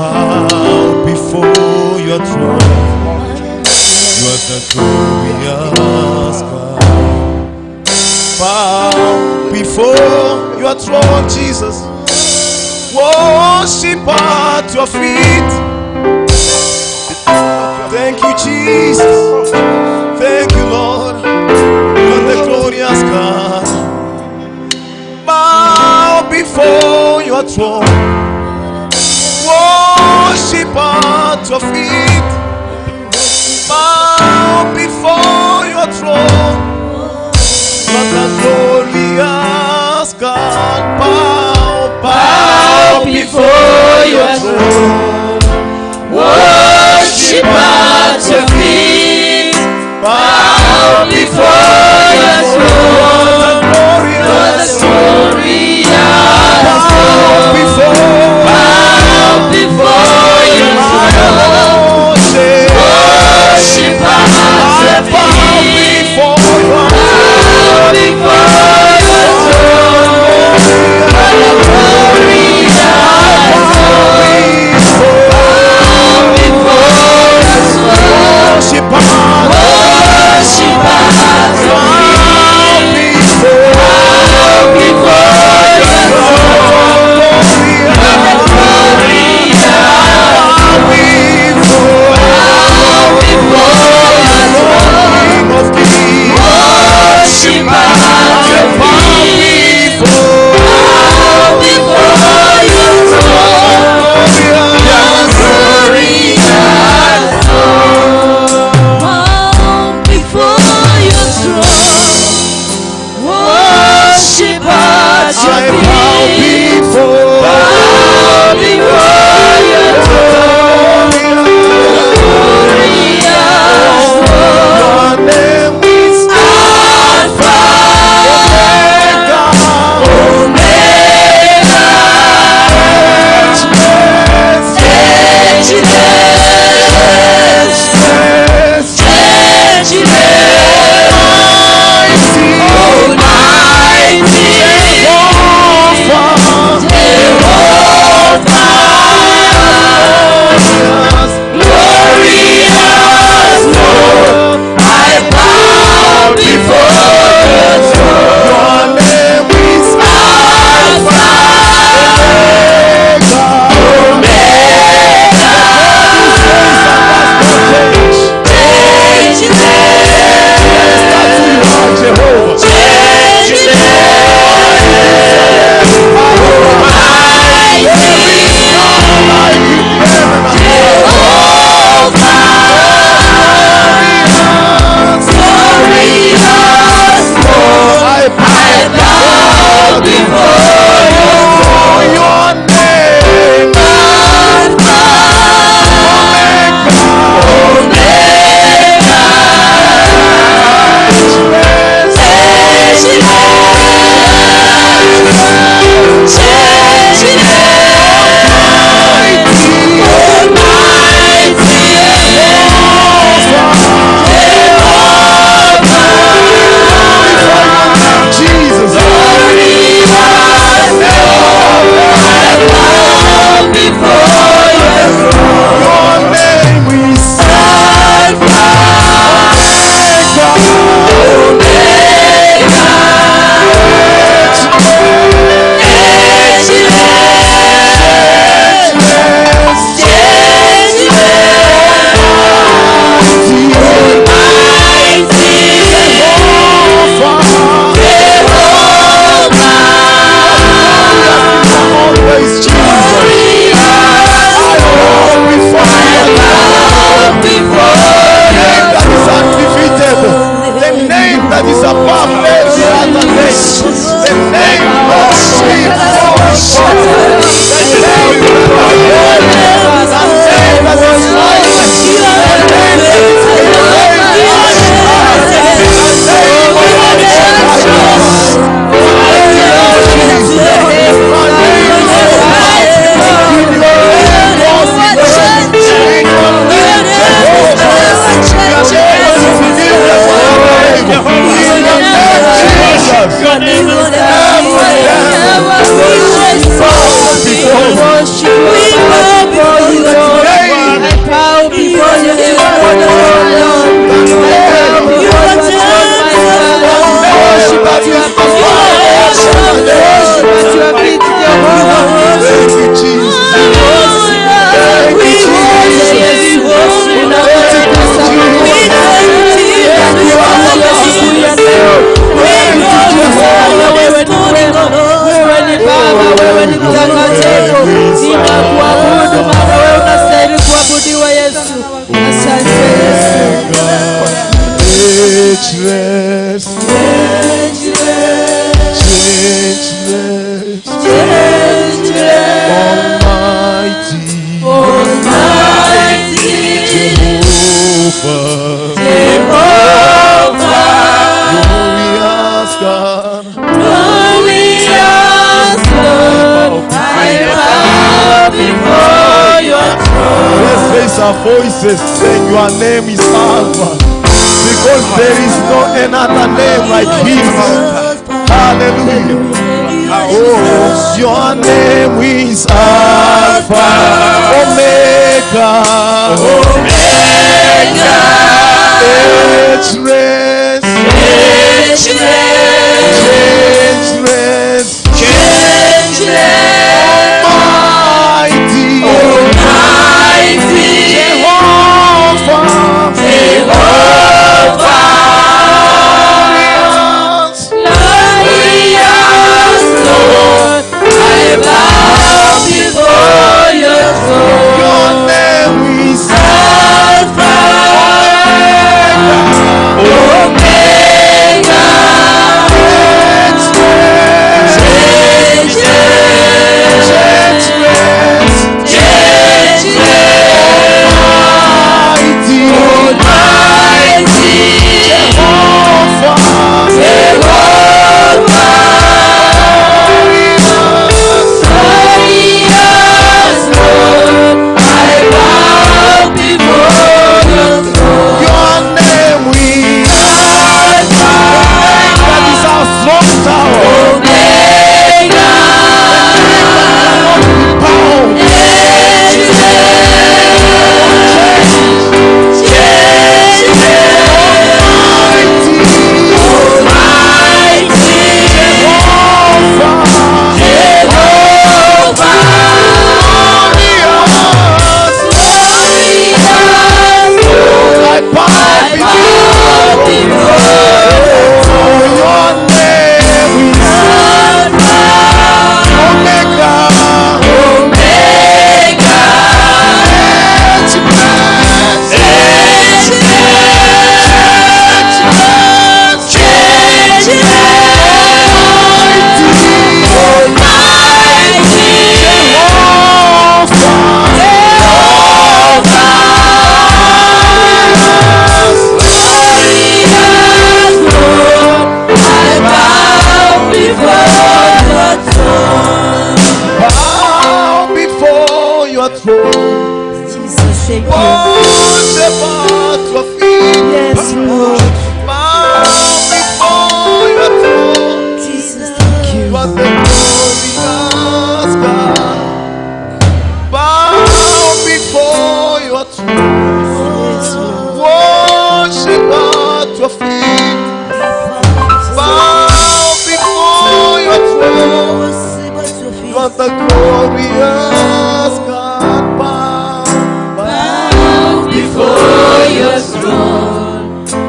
Bow before your throne. You are the glorious God. Bow before your throne, Jesus. Worship at your feet. Thank you, Jesus. Thank you, Lord. You are the glorious God. Bow before your throne. Worship at your feet. Bow before your throne. You are the glorious God. Bow, bow Before your throne. Worship at your feet. Bow Before your throne. The glorious The glorious Bow before Yesu. Asante Yesu. Ageless, changeless, Almighty, Almighty Jehovah, Jehovah, glorious God, glorious Lord, I bow before your throne. Let's raise our voices, saying your name is Alpha, because there is no another name like His. Hallelujah. Oh, your name is Alpha, Omega, Omega, ageless, ageless, changeless, changeless, mighty, Almighty, Jehovah, Jehovah, glorious, glorious Lord, I bow before your throne. Your name is Alpha, Omega, ageless, changeless, changeless, changeless, mighty, Almighty, Jehovah, Jehovah, glorious Lord, I bow before your throne. Your name is Alpha, that is our strong tower. Omega, Cannot be bound. changeless, Mighty, Almighty, Jehovah, Jehovah, glorious. glorious Lord, I bow I bow before before your name is Omega, Omega, ageless, changeless, changeless, mighty, Almighty, Jehovah, Jehovah, glorious Lord, I bow before your throne. Bow before your throne. Jesus, thank you. Worship at your feet. Yes, Lord. Bow before your throne. Jesus, thank you. You are the glorious God. Bow before your throne. Yes, Lord. Worship at your feet. Bow before your throne. You are the glorious God. Bow, bow, Bow before your throne.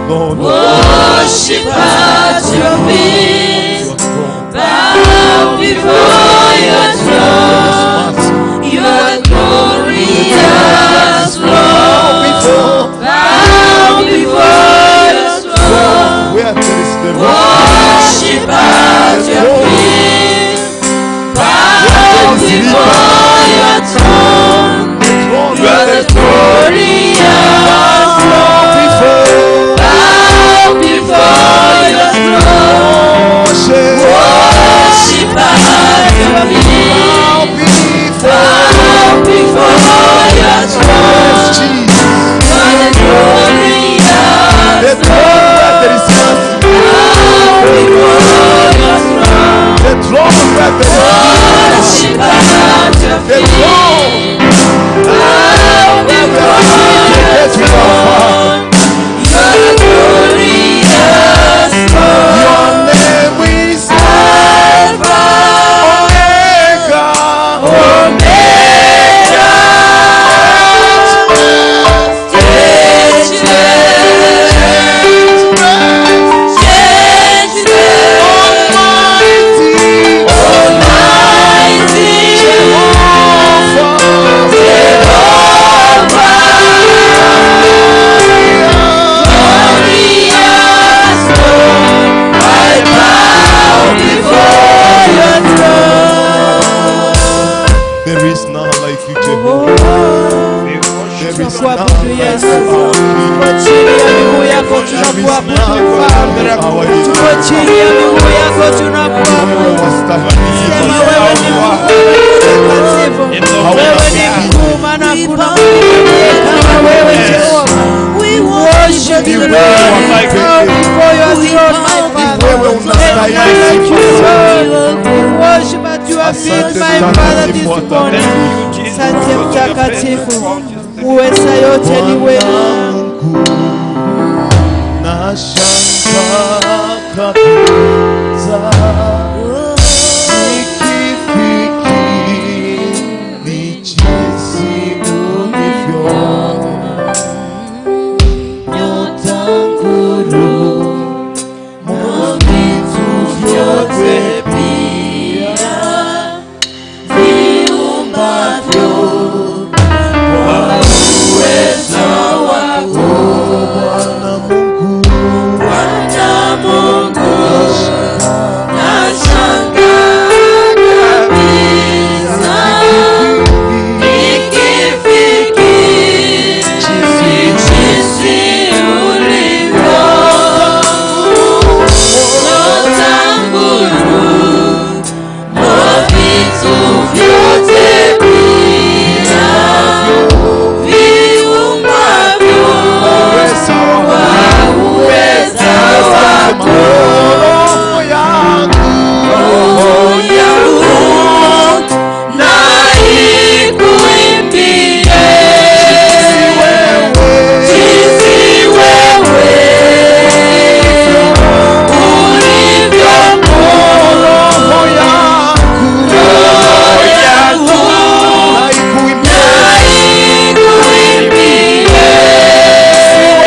Lord, Worship at your feet. your throne. Bow before your throne. You are glorious, Lord. Before Bow before your throne. where there is the rock, Worship at your feet. Bow before Tunakuabudu Yesu. Tuko chini ya miguu yako tunakuabudu Mfalme. Tuko chini ya miguu yako tunakuabudu. Sema wewe ni Mungu mtakatifu. Wewe ni mkuu, maana hakuna mwingine kama wewe Jehova. We worship you, Lord. Bow before your throne, my Father. There's none like you, Lord. We worship at your feet, my Father, this morning. Asante Mtakatifu, uweza yote ni wewe. Nashangaa kabisa nikifikiri jinsi ulivyo, nyota, ngurumo, vitu vyote pia viumbavyo kwa uweza wako. Bwana Mungu, Bwana Mungu, nashangaa kabisa nikifikiri jinsi ulivyo, nyota, ngurumo, vitu vyote pia viumbavyo kwa uweza wako. Roho yangu, Roho yangu na ikuimbie, jinsi wewe ulivyo mkuu. Roho yangu, Roho yangu na ikuimbie na ikuimbie,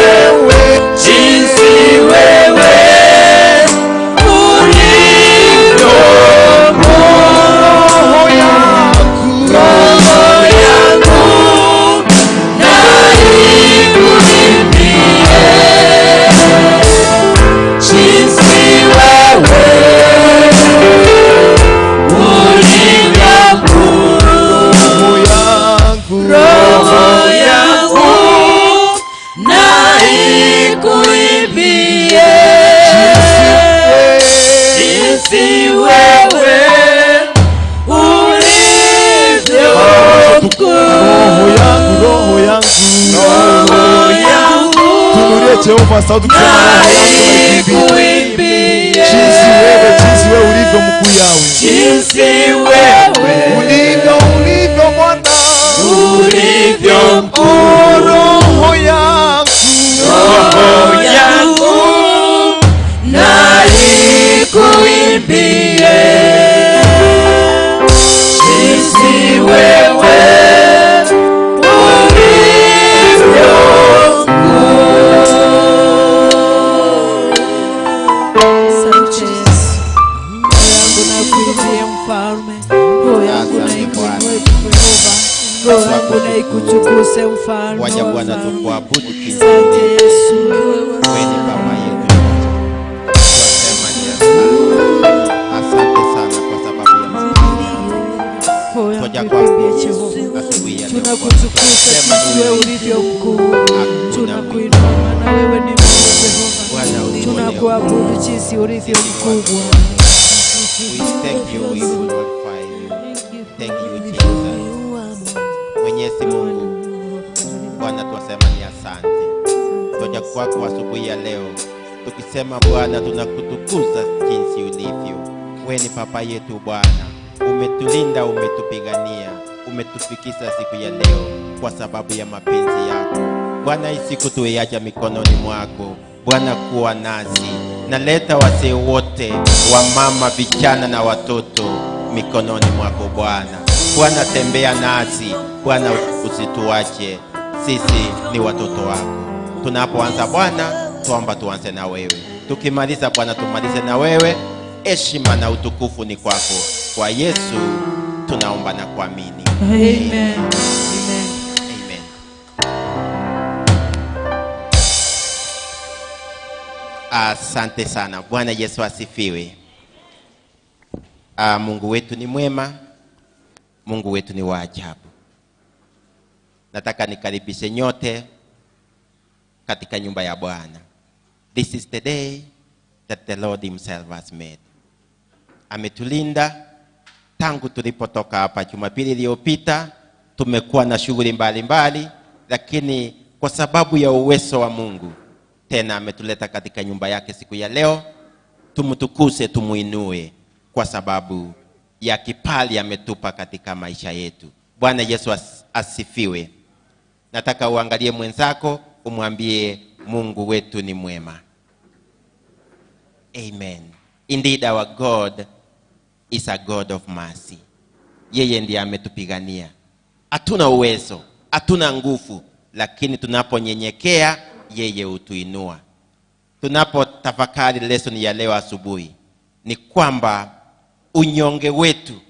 wewe, jinsi wewe ulivyo mkuu. Roho yangu, Roho yangu na ikuimbie, jinsi wewe ulivyo mkuu. Roho yangu, Roho yangu na ikuimbie, jinsi wewe ulivyo mkuu. Roho yangu, roho yangu, Roho yangu tunulie Jehova sauti kusema na roho yangu na ikuimbie. ikuimbie, Jinsi wewe ulivyo mkuu Yawe, jinsi wewe ulivyo, ulivyo Bwana, ulivyo mkuu. Roho yangu, Roho yangu na ikuimbie, jinsi wewe ulivyo mkuu. Asante Yesu. Roho yangu na ikuimbie Mfalme. Roho yangu na Asante Bwana. ikuinue Jehova. Roho yangu na ikutukuze Mfalme Wacha wa Bwana wafalme. tukuabudu jinsi Asante Yesu. wewe ni baba yetu. Twasema ni asante. Asante sana kwa sababu ya mapenzi yako. Roho yangu Twaja ikuimbie kwako Jehova. asubuhi ya leo. Tunakutukuza Twasema jinsi wewe wewe ulivyo mkuu. hakuna mwingine. Tunakuinua maana wewe ni mkuu Bwana Jehova. utuone. Tunakuabudu jinsi ulivyo mkuu Bwana. We thank you, we glorify you. Thank you Jesus. Mwenyezi Mungu, Bwana twasema ni asante. Twaja kwako asubuhi ya leo tukisema Bwana tunakutukuza jinsi ulivyo. Wewe ni papa yetu Bwana, umetulinda, umetupigania, umetufikisha siku ya leo kwa sababu ya mapenzi yako Bwana. Hii siku tuiacha mikononi mwako Bwana, kuwa nasi naleta wazee wote, wamama, vijana na watoto mikononi mwako Bwana. Bwana tembea nasi Bwana, usituache, sisi ni watoto wako. Tunapoanza Bwana, tuomba tuanze na wewe, tukimaliza Bwana tumalize na wewe. Heshima na utukufu ni kwako, kwa Yesu tunaomba na kuamini. Amen. Amen. Amen. Asante sana. Bwana Yesu asifiwe. Mungu wetu ni mwema. Mungu wetu ni wa ajabu. Nataka nikaribishe nyote katika nyumba ya Bwana. This is the day that the Lord himself has made. Ametulinda tangu tulipotoka hapa Jumapili iliyopita. Tumekuwa na shughuli mbalimbali, lakini kwa sababu ya uwezo wa Mungu tena ametuleta katika nyumba yake siku ya leo. Tumtukuse, tumuinue kwa sababu ya kipali ametupa katika maisha yetu. Bwana Yesu asifiwe. Nataka uangalie mwenzako, umwambie Mungu wetu ni mwema. Amen. Indeed our God is a God of mercy. Yeye ndiye ametupigania. Hatuna uwezo, hatuna nguvu, lakini tunaponyenyekea yeye hutuinua. Tunapotafakari lesson ya leo asubuhi ni kwamba unyonge wetu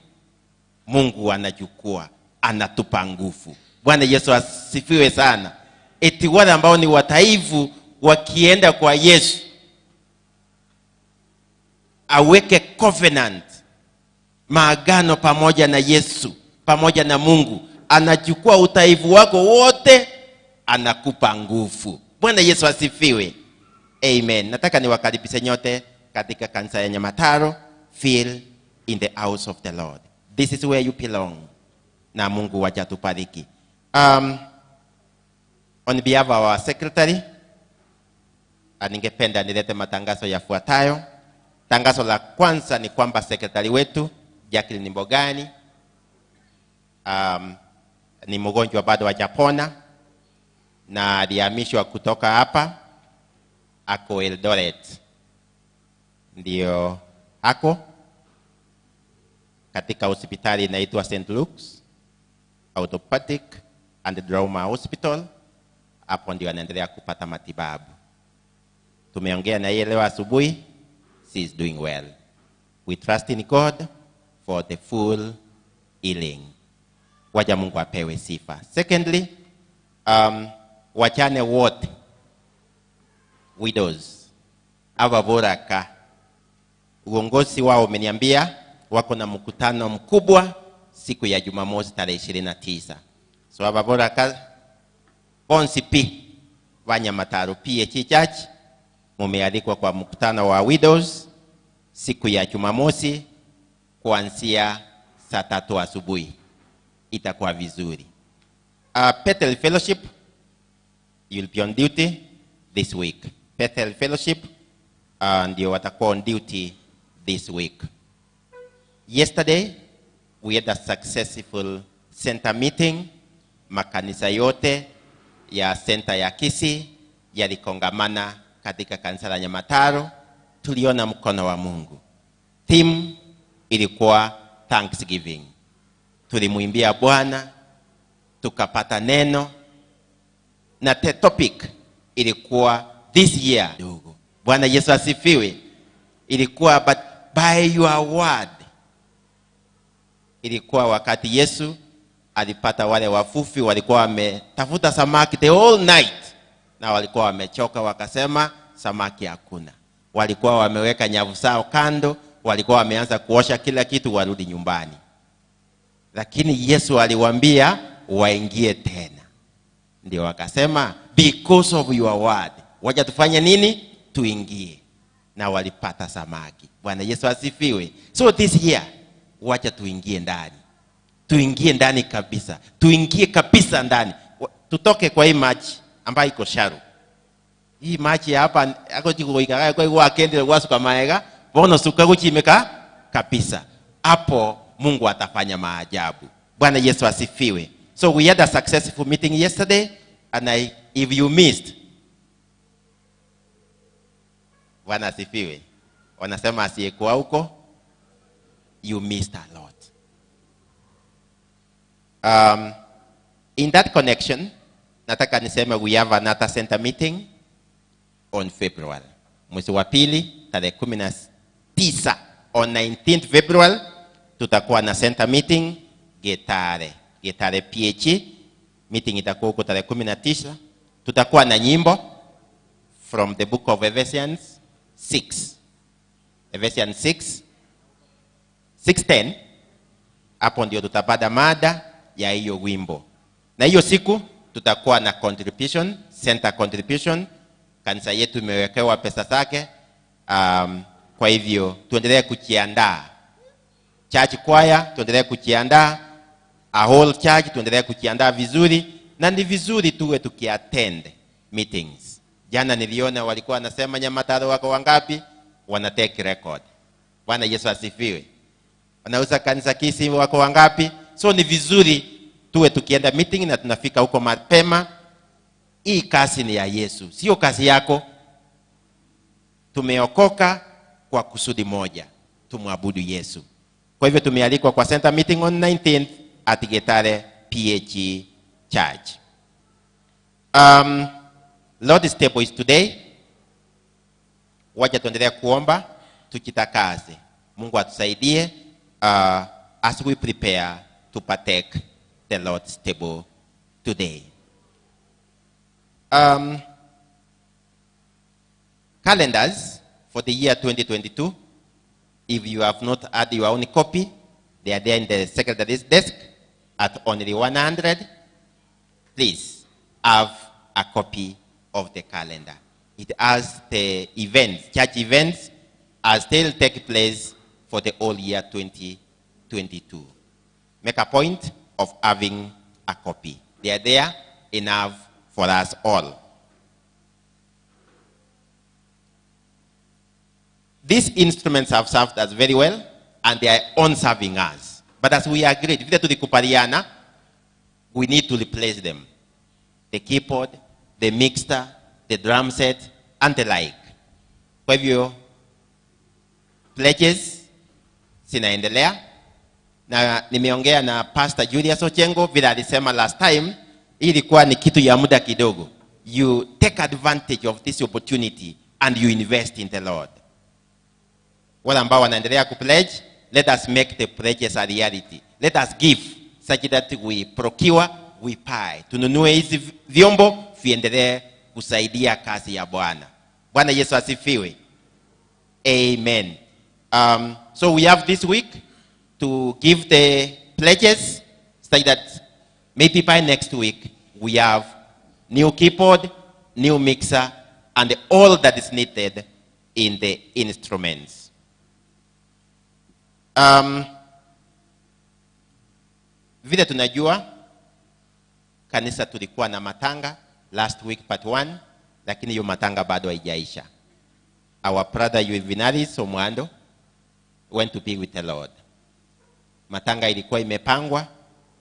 Mungu anachukua, anatupa nguvu. Bwana Yesu asifiwe sana. Eti wale ambao ni wataifu wakienda kwa Yesu aweke covenant, maagano pamoja na Yesu, pamoja na Mungu, anachukua utaifu wako wote, anakupa nguvu. Bwana Yesu asifiwe. Amen. Nataka niwakaribishe nyote katika kanisa ya Nyamataro. Feel in the house of the Lord. This is where you belong. Na Mungu wacha tubariki. On behalf of our secretary, ningependa nilete matangazo yafuatayo. Tangazo la kwanza ni kwamba secretary wetu Jacqueline Mbogani ni mgonjwa bado hajapona na alihamishwa kutoka hapa, ako Eldoret, ndio ako katika hospitali inaitwa St. Luke's Orthopedic and Trauma Hospital. Hapo ndio anaendelea kupata matibabu. Tumeongea na yeye leo asubuhi. She is doing well. We trust in God for the full healing. Wacha Mungu apewe sifa. Secondly, wachane wote, widows, ababoraka, uongozi wao umeniambia wako na mkutano mkubwa siku ya Jumamosi tarehe 29. So ababoraka bonsi pi Wanyamataro PH Church mumealikwa kwa mkutano wa widows siku ya Jumamosi kuanzia saa 3 asubuhi. Itakuwa vizuri. Bethel Fellowship, you'll be on duty this week. Bethel Fellowship ndio watakuwa on duty this week. Yesterday we had a successful center meeting. Makanisa yote ya center ya Kisii yalikongamana katika kanisa la Nyamataro. Tuliona mkono wa Mungu. Theme ilikuwa Thanksgiving. Tulimuimbia Bwana, tukapata neno, na the topic ilikuwa this year. Bwana Yesu asifiwe. Ilikuwa but by your word. Ilikuwa wakati Yesu alipata wale wavuvi walikuwa wametafuta samaki the whole night, na walikuwa wamechoka, wakasema samaki hakuna. Walikuwa wameweka nyavu zao kando, walikuwa wameanza kuosha kila kitu warudi nyumbani. Lakini Yesu aliwaambia waingie tena. Ndio wakasema because of your word, wacha tufanye nini? Tuingie. Na walipata samaki. Bwana Yesu asifiwe. So this year wacha tuingie ndani. Tuingie ndani kabisa. Tuingie kabisa ndani. Tutoke kwa hii maji ambayo iko sharu. Hii maji hapa ako jiko kwa hiyo akende wasuka maega, bono suka kuchimeka kabisa. Hapo Mungu atafanya maajabu. Bwana Yesu asifiwe. So we had a successful meeting yesterday, and if you missed, Bwana asifiwe. Wanasema asiyekuwa huko, you missed a lot. In that connection, nataka niseme we have another center meeting on February. Mwezi wa pili, tarehe 19, on 19th February, tutakuwa na center meeting Getare. Getare PH. Meeting itakuwa huko tarehe 19. Tutakuwa na nyimbo from the book of Ephesians 6. Ephesians 6, 6:10. Hapo ndio tutapata mada ya hiyo wimbo. Na hiyo siku tutakuwa na contribution, center contribution. Kanisa yetu imewekewa pesa zake. Kwa hivyo tuendelee kujiandaa. Church choir tuendelee kujiandaa, a whole church tuendelee kujiandaa vizuri, na ni vizuri tuwe tukiattend meetings. Jana niliona walikuwa wanasema Nyamataro wako wangapi, wana take record. Bwana Yesu asifiwe. Wanauza kanisa Kisii wako wangapi. So ni vizuri tuwe tukienda meeting na tunafika huko mapema. Hii kazi ni ya Yesu, sio kazi yako. Tumeokoka kwa kusudi moja, tumwabudu Yesu. Kwa hivyo tumealikwa kwa center meeting on 19th at Getare PHE Church. Lord's table is today. Wacha tuendelee kuomba tukitakase. Mungu atusaidie as we prepare to partake the Lord's table today. Calendars for the year 2022. If you have not had your own copy, they are there in the secretary's desk at only 100. Please have a copy of the calendar. It has the events, church events, as they'll take place for the whole year 2022. Make a point of having a copy. They are there enough for us all. These instruments have served us very well, and they are on serving us. But as we agreed, vile tulikubaliana, we need to replace them. The keyboard, the mixer, the drum set, and the like. Kwa hivyo, pledges zinaendelea. Na nimeongea na Pastor Julius Ochengo, vile alisema last time, ilikuwa ni kitu ya muda kidogo. You take advantage of this opportunity and you invest in the Lord. Wale ambao wanaendelea kupledge, let us make the pledges a reality. Let us give such that we procure, we buy. Tununue hizi vyombo viendelee kusaidia kazi ya Bwana. Bwana Yesu asifiwe. Amen. So we have this week to give the pledges so that maybe by next week we have new keyboard, new mixer, and all that is needed in the instruments. Vile tunajua kanisa tulikuwa na matanga last week part 1, lakini hiyo matanga bado haijaisha. Our brother Juvenalis Omwando went to be with the Lord. Matanga ilikuwa imepangwa,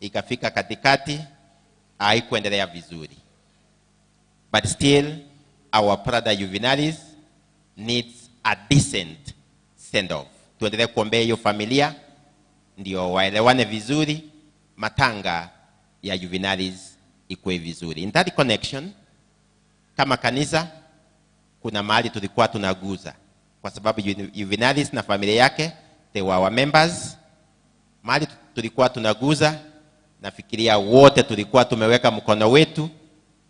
ikafika katikati, haikuendelea vizuri. But still our brother Juvenalis needs a decent send off. Tuendelee kuombea hiyo familia ndio waelewane vizuri, matanga ya Juvenalis ikuwe vizuri. In that connection, kama kanisa kuna mahali tulikuwa tunaguza, kwa sababu Juvenalis na familia yake they were our members. Mahali tulikuwa tunaguza, nafikiria wote tulikuwa tumeweka mkono wetu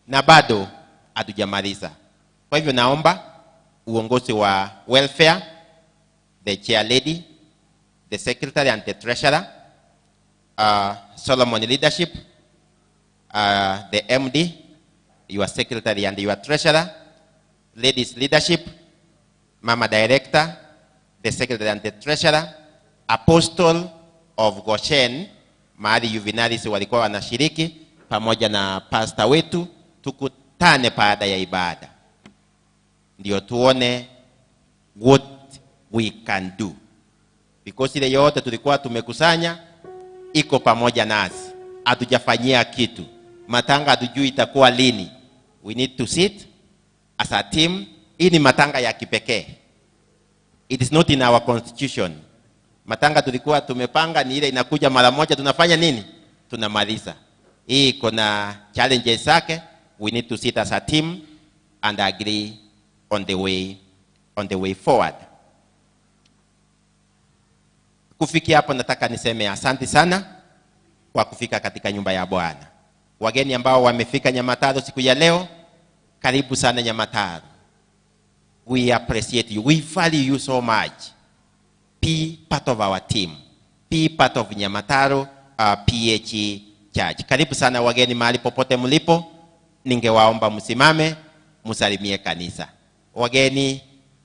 na bado hatujamaliza. Kwa hivyo naomba uongozi wa welfare, the chair lady, the secretary and the treasurer, Solomon leadership, the MD, your secretary and your treasurer, ladies leadership, mama director, the secretary and the treasurer, apostle of Goshen, mahali Juvenalis walikuwa wanashiriki, pamoja na pastor wetu, tukutane baada ya ibada. Ndio tuone what we can do. Because ile yote tulikuwa tumekusanya iko pamoja nasi. Hatujafanyia kitu. Matanga hatujui itakuwa lini. We need to sit as a team. Hii ni matanga ya kipekee. It is not in our constitution. Matanga tulikuwa tumepanga ni ile inakuja mara moja, tunafanya nini? Tunamaliza. Hii kuna challenges zake. We need to sit as a team and agree on the way forward. Kufikia hapo nataka niseme asante sana kwa kufika katika nyumba ya Bwana. Wageni ambao wamefika Nyamataro siku ya leo, karibu sana Nyamataro. We appreciate you. We value you so much. Be part of our team. Be part of Nyamataro PHE Church. Karibu sana wageni mahali popote mlipo, ningewaomba msimame msalimie kanisa. Wageni,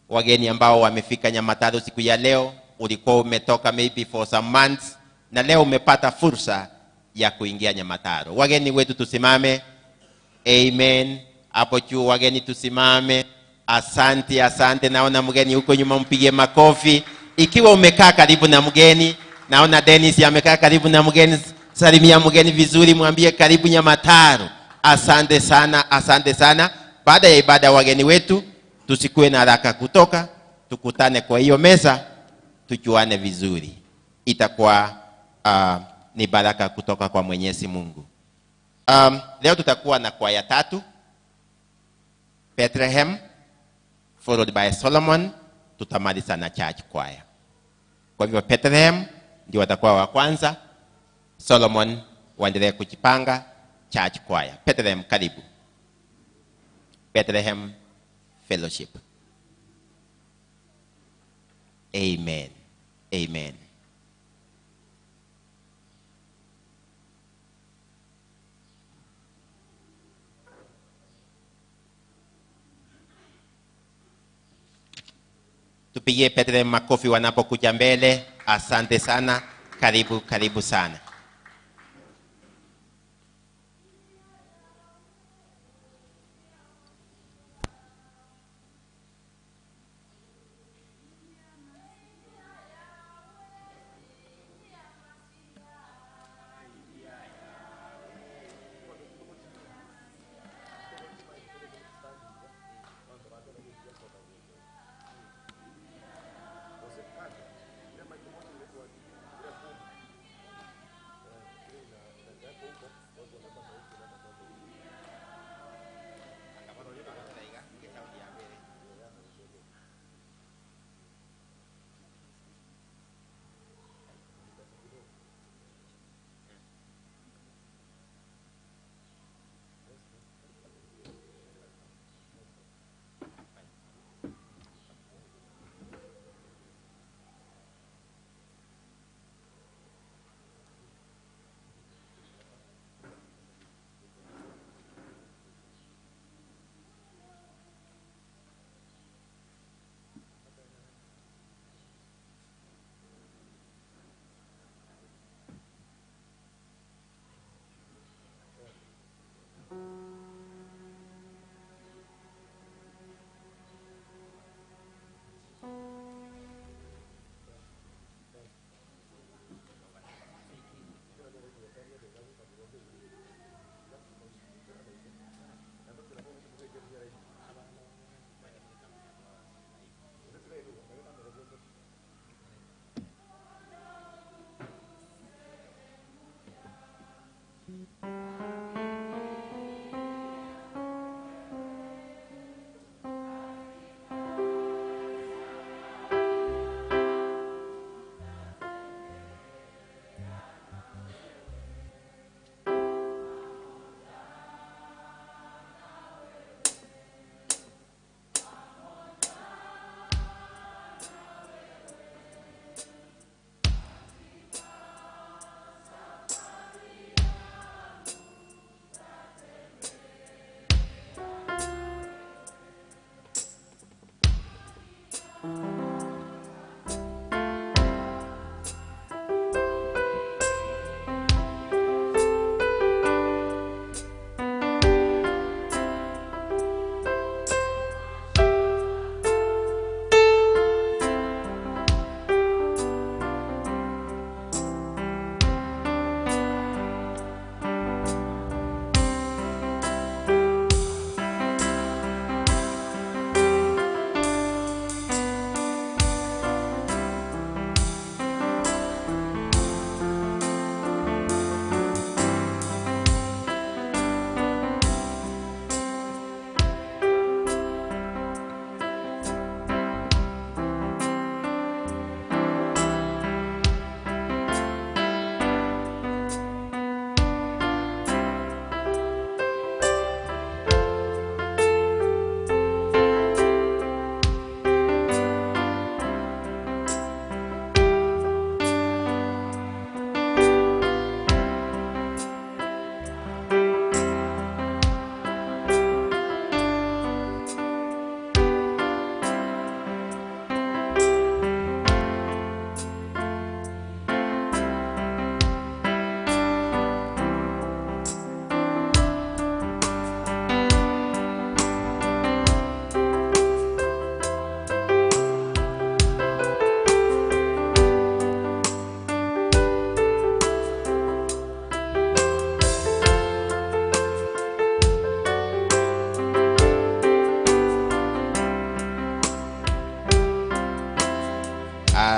wageni ambao wamefika Nyamataro siku ya leo, ulikuwa umetoka maybe for some months na leo umepata fursa ya kuingia Nyamataro. Wageni wetu tusimame. Amen. Hapo juu wageni tusimame. Asante, asante. Naona mgeni huko nyuma, mpigie makofi. Ikiwa umekaa karibu na mgeni, naona Dennis amekaa karibu na mgeni, salimia mgeni vizuri, mwambie karibu Nyamataro. Asante sana, asante sana. Baada ya ibada wageni wetu, tusikue na haraka kutoka, tukutane kwa hiyo meza, tujuane vizuri. Itakuwa ni baraka kutoka kwa Mwenyezi Mungu. Leo tutakuwa na kwaya tatu. Bethlehem followed by Solomon, tutamaliza na church choir. Kwa hivyo Bethlehem ndio watakuwa wa kwanza, Solomon waendelee kujipanga, church choir. Bethlehem karibu. Bethlehem Fellowship. Amen. Amen. Tupigie Bethlehem makofi wanapokuja mbele. Asante sana. Karibu, karibu sana.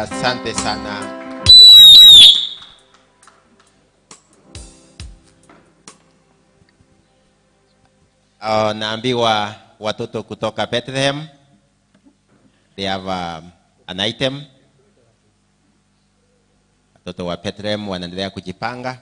Asante sana. Naambiwa watoto kutoka Bethlehem, they have an item. Watoto wa Bethlehem wanaendelea kujipanga.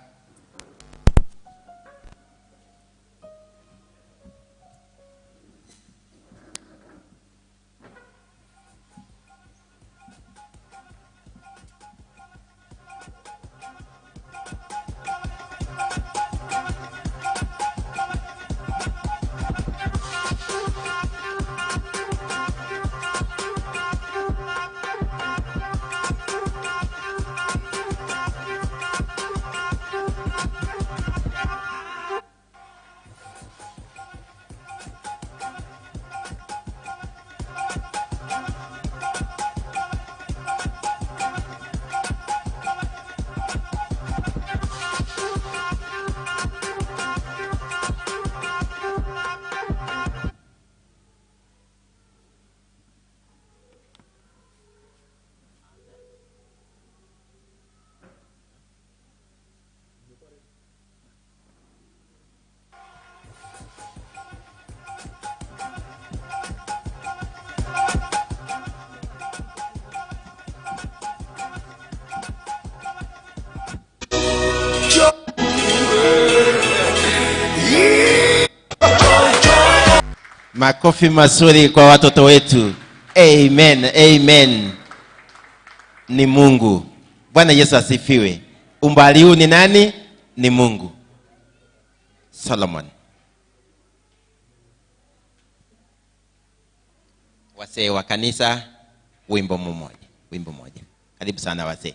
Makofi mazuri kwa watoto wetu. Amen, amen. Ni Mungu. Bwana Yesu asifiwe. Umbali huu ni nani? Ni Mungu. Solomon. Wazee wa kanisa, wimbo mmoja. Wimbo mmoja. Karibu sana wazee.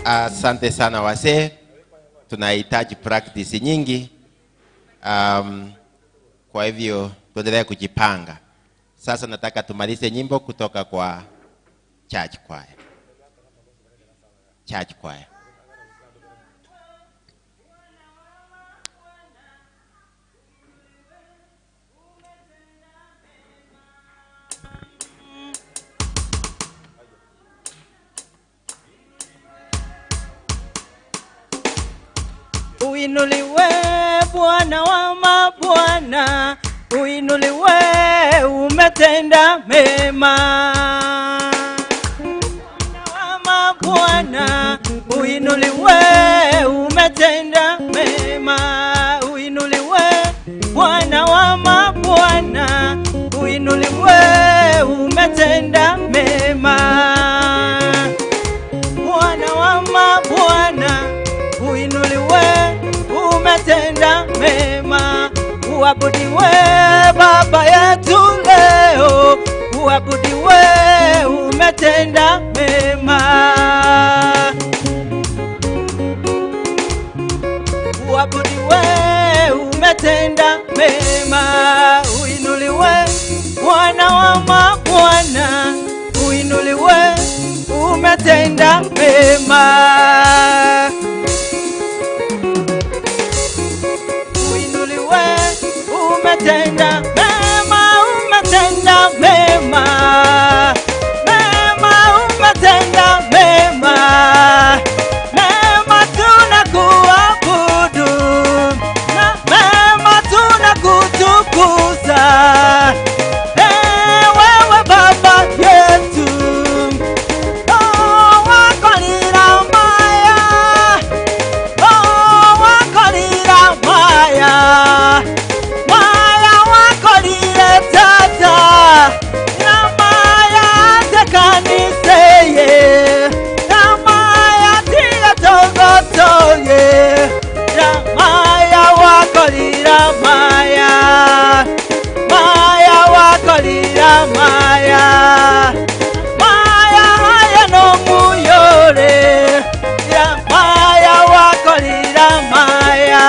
Asante sana wazee. Tunahitaji practice nyingi. Kwa hivyo tuendelee kujipanga. Sasa nataka tumalize nyimbo kutoka kwa church choir. Church choir. Uinuliwe Bwana wa mabwana, uinuliwe, umetenda mema. Bwana wa mabwana, uinuliwe, umetenda mema. Uinuliwe Bwana wa mabwana, uinuliwe, umetenda mema. Bwana wa mabwana, uinuliwe, umetenda mema. Uabudiwe Baba yetu leo, uabudiwe, umetenda mema. Uabudiwe, umetenda mema. Uinuliwe Bwana wa mabwana, uinuliwe, umetenda mema. Umetenda mema, umetenda mema. Mema, umetenda mema. Mema tunakuabudu, na mema tunakutukuza. Wewe Baba yetu, oh, wakolira maya, oh, wakolira maya. Maya, Maya wakolira Maya, Maya haya no muyore, ya Maya wakolira Maya.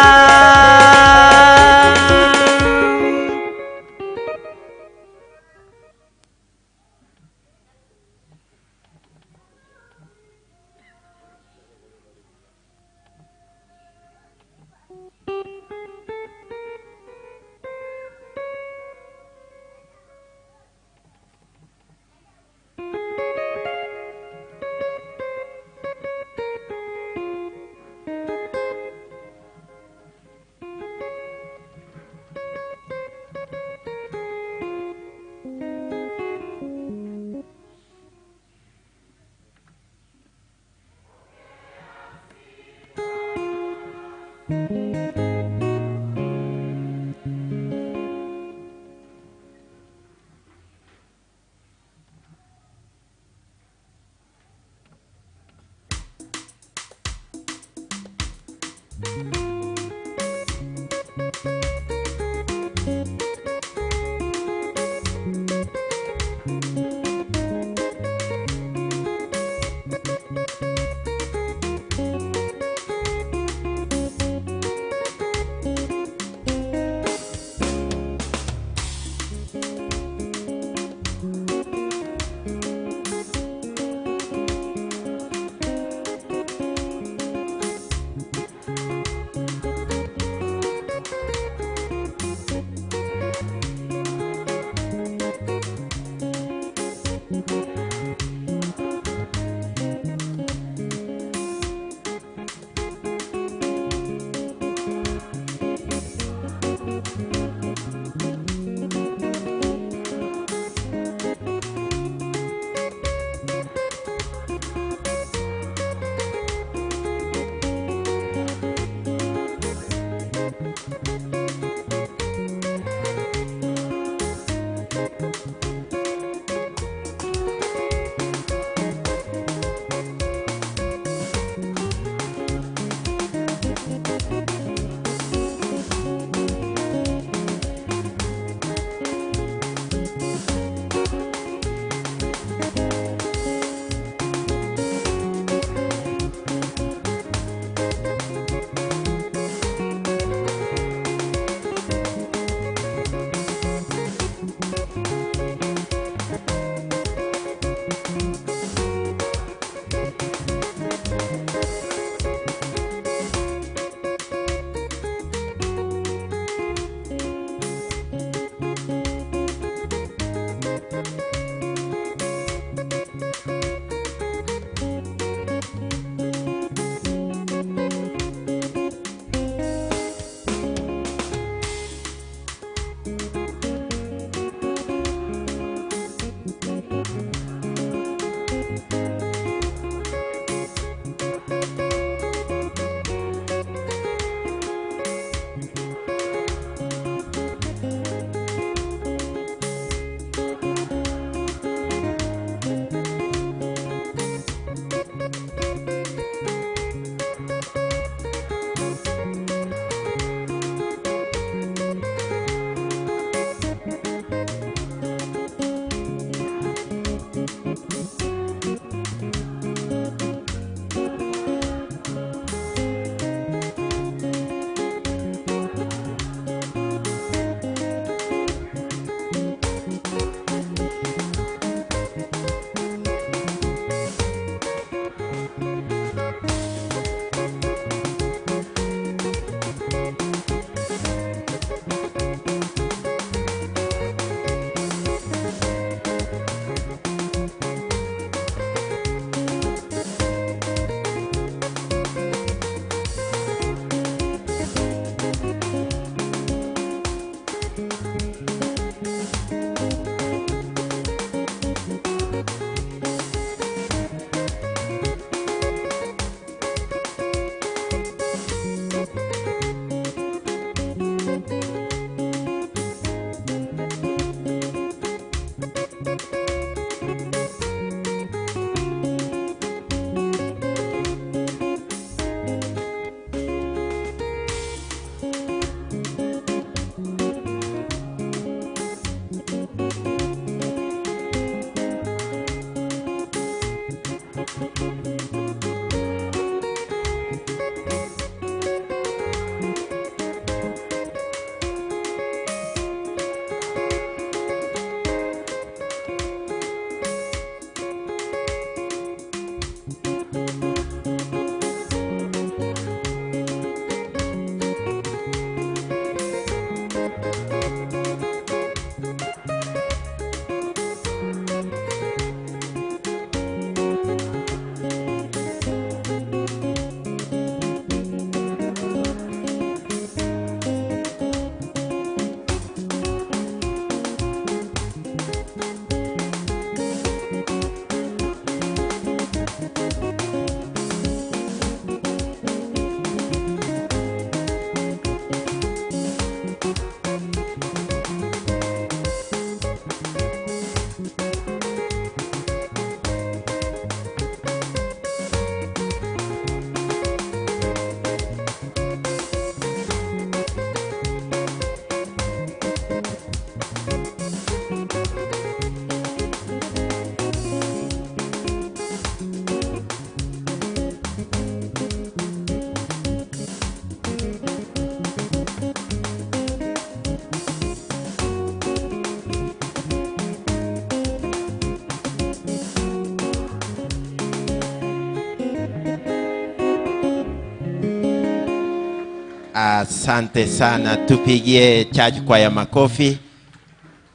Asante sana, tupigie church kwaya makofi.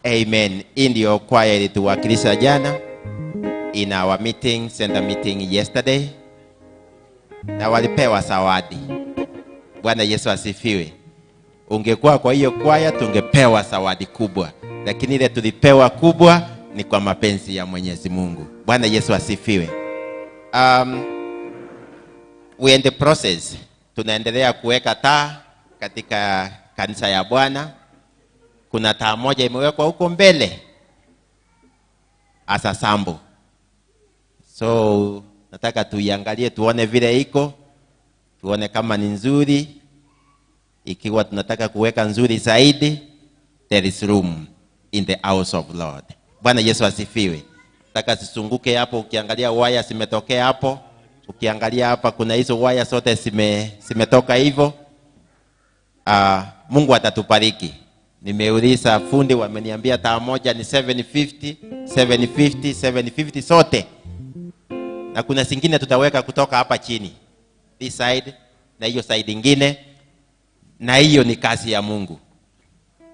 Amen. Hii ndio kwaya ilituwakilisha jana in our meeting, center meeting yesterday, na walipewa zawadi. Bwana Yesu asifiwe. Ungekuwa kwa hiyo kwaya tungepewa zawadi kubwa, lakini ile tulipewa kubwa ni kwa mapenzi ya Mwenyezi Mungu. Bwana Yesu asifiwe. We in the process, tunaendelea kuweka taa katika kanisa ya Bwana. Kuna taa moja imewekwa huko mbele asasambo. So nataka tuiangalie tuone vile iko, tuone kama ni nzuri. Ikiwa tunataka kuweka nzuri zaidi, there is room in the house of Lord. Bwana Yesu asifiwe. Nataka sisunguke hapo, ukiangalia waya zimetokea hapo. Ukiangalia hapa kuna hizo waya zote zimetoka hivyo. Mungu atatubariki. Nimeuliza fundi, wameniambia taa moja ni 750, 750, 750 sote. Na kuna zingine tutaweka kutoka hapa chini, this side na hiyo side ingine. Na hiyo ni kazi ya Mungu.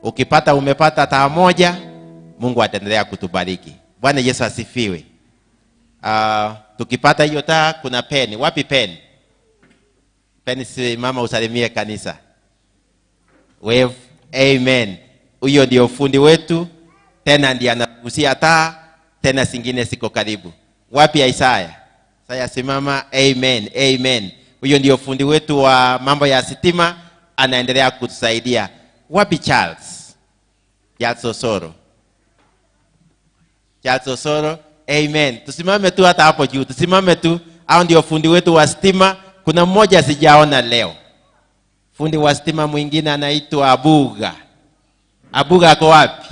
Ukipata umepata taa moja, Mungu ataendelea kutubariki. Bwana Yesu asifiwe. Tukipata hiyo taa, kuna pen. Wapi pen? Pen, si mama usalimie kanisa. Wave, amen. Huyo ndio fundi wetu, tena ndiye anagusia taa, tena zingine siko karibu. Wapi Isaya? Isaya simama, amen, amen. Huyo ndio fundi wetu wa mambo ya sitima, anaendelea kutusaidia. Wapi Charles? Charles Osoro. Charles Osoro, amen. Tusimame tu hata hapo juu, tusimame tu. Hao ndio fundi wetu wa stima. Kuna mmoja sijaona leo. Fundi wa stima mwingine anaitwa Abuga. Abuga ako wapi?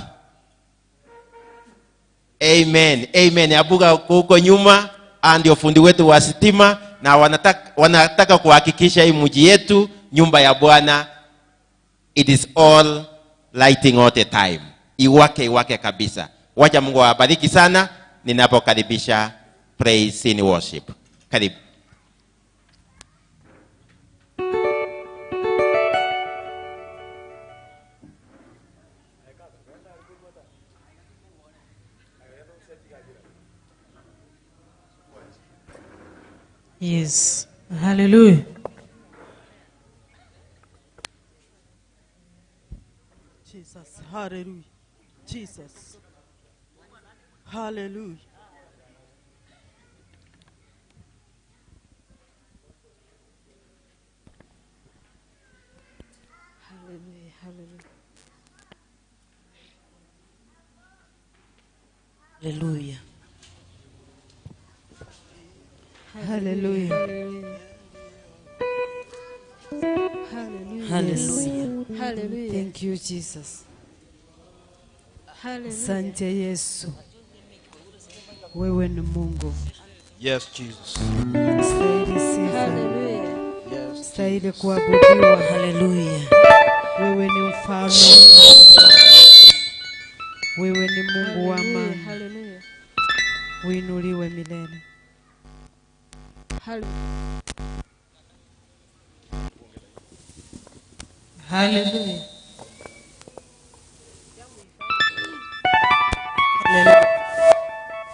Amen, amen. Abuga huko nyuma, ndio fundi wetu wa stima, na wanataka kuhakikisha hii mji yetu, nyumba ya Bwana, it is all lighting all the time. Iwake, iwake kabisa. Wacha Mungu awabariki sana ninapokaribisha praise in worship. Karibu. Yes. Hallelujah. Jesus. Hallelujah. Jesus. Hallelujah. Hallelujah. Hallelujah. Hallelujah. Hallelujah. Hallelujah. Hallelujah. Hallelujah. Thank you, Jesus. Hallelujah. Asante Yesu. Wewe ni Mungu. Yes, Jesus. Stahili sifa. Hallelujah. Yes. Stahili kuabudiwa. Hallelujah. Wewe ni mfalme. Wewe ni Mungu wa amani. Hallelujah. Uinuliwe milele. Hallelujah. Hallelujah.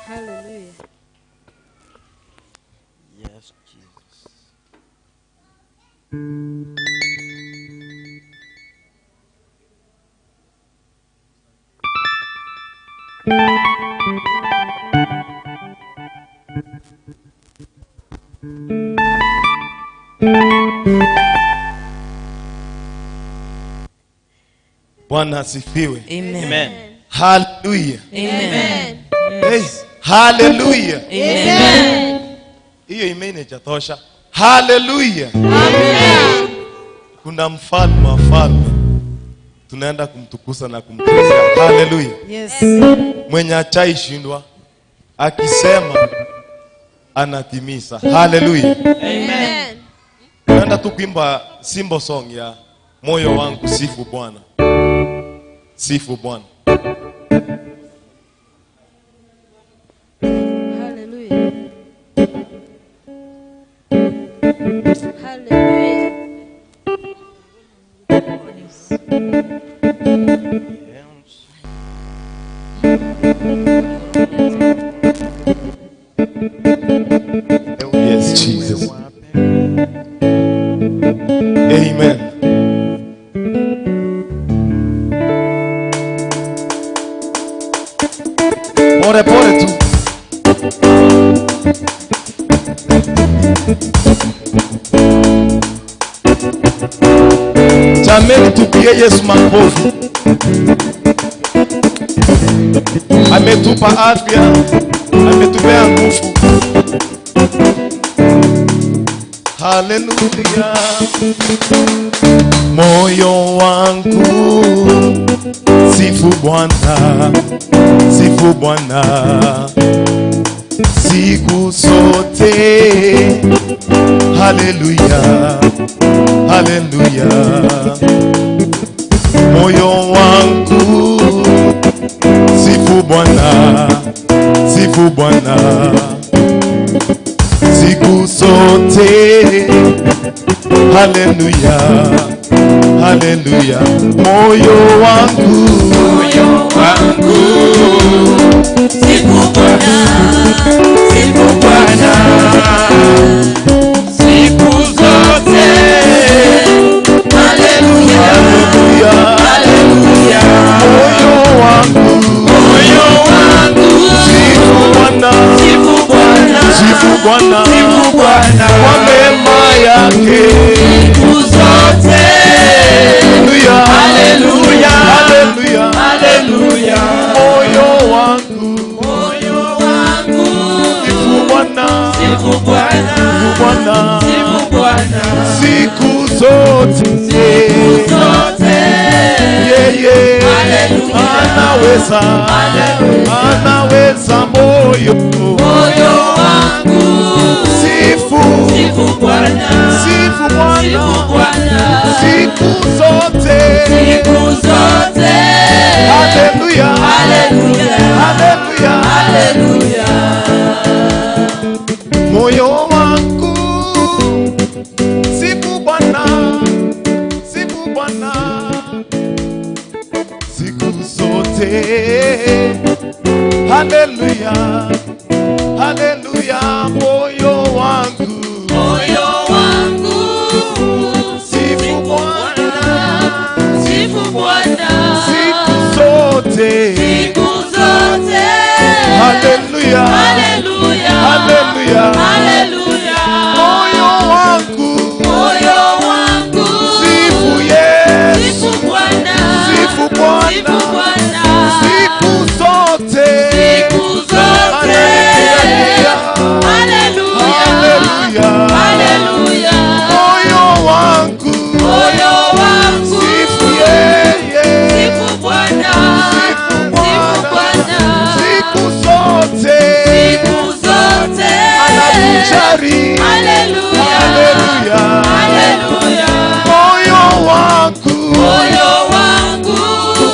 Hallelujah. Yes, Jesus. Bwana asifiwe. Amen. Hallelujah. Amen. Hey, hallelujah. Amen. Hiyo amen haijatosha. Hallelujah. Amen. Kuna mfalme wa falme. Tunaenda kumtukuza na kumchezea. Hallelujah. Yes. Mwenye achai shindwa akisema anatimiza. Hallelujah. Amen. Tunaenda tu kuimba simple song ya moyo wangu sifu Bwana. Sifu Bwana. Hallelujah. Hallelujah. Yes, Jesus. Amen. Pole pole tu. Jameni, tupie Yesu makofi. Ametupa afya, ametupea nguvu. Haleluya. Moyo wangu sifu Bwana, sifu Bwana siku zote. Haleluya, haleluya. Moyo wangu sifu Bwana, sifu Bwana siku zote. Haleluya, haleluya. Moyo wangu, moyo wangu sifu Bwana, sifu Bwana siku zote. Haleluya, haleluya. Moyo wangu, moyo wangu sifu Bwana, sifu Bwana, sifu Bwana, sifu Bwana kwa mema yake siku zote. Haleluya, haleluya, haleluya, haleluya. Moyo wangu, moyo wangu sifu Bwana, sifu Bwana, sifu Bwana sifu Bwana siku zote, siku zote. Yeye Haleluya, anaweza, anaweza. Moyo, moyo wangu sifu, sifu Bwana, sifu Bwana, sifu Bwana siku zote, siku zote. Haleluya, haleluya, haleluya, haleluya. Moyo wangu sifu Bwana, sifu Bwana siku zote. Haleluya, haleluya. Moyo wangu, moyo wangu sifu Bwana, sifu Bwana siku zote, siku zote. Haleluya, haleluya, haleluya, haleluya. Moyo wangu, moyo wangu sifu Yesu, sifu Bwana, sifu Bwana, sifu Bwana siku zote, siku zote. Haleluya, Haleluya, haleluya. Moyo wangu, moyo wangu sifu yeye, sifu Bwana, sifu sifu Bwana Bwana siku zote, siku zote. Anatujali. Haleluya, Haleluya, haleluya. Moyo wangu, Moyo wangu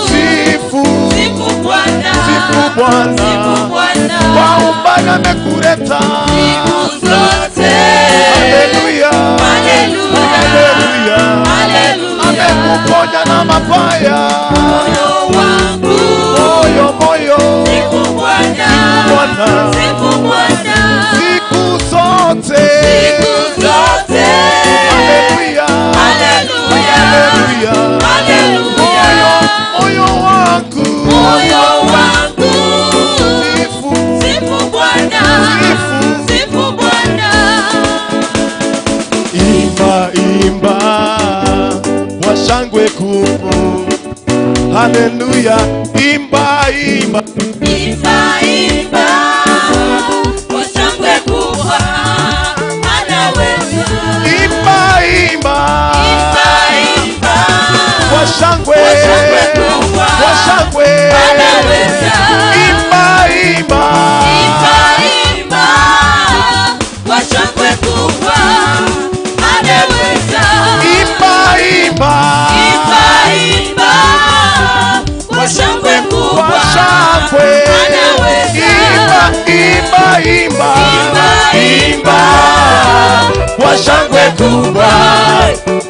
sifu, sifu Bwana, sifu Bwana, sifu Bwana kwa umbali amekuleta siku zote. Haleluya, Haleluya, haleluya, haleluya. Amekuponya na mabaya. Moyo wangu Moyo, moyo sifu Bwana, Bwana sifu Bwana siku zote, siku zote. Haleluya, Haleluya, haleluya. haleluya. Moyo, moyo wangu Moyo wangu sifu, sifu Bwana, Sifu. sifu Bwana. Imba, imba kwa shangwe kuu. Haleluya, imba, imba, Imba, imba kwa shangwe kubwa, anaweza. Imba, imba Imba, imba kwa shangwe, kwa shangwe kubwa, kwa shangwe. anaweza. Imba, imba, Imba, imba kwa shangwe kubwa, anaweza. Imba, imba Imba, imba kwa shangwe kubwa, kwa shangwe. anaweza. Imba, imba, imba, Imba, imba kwa shangwe kubwa.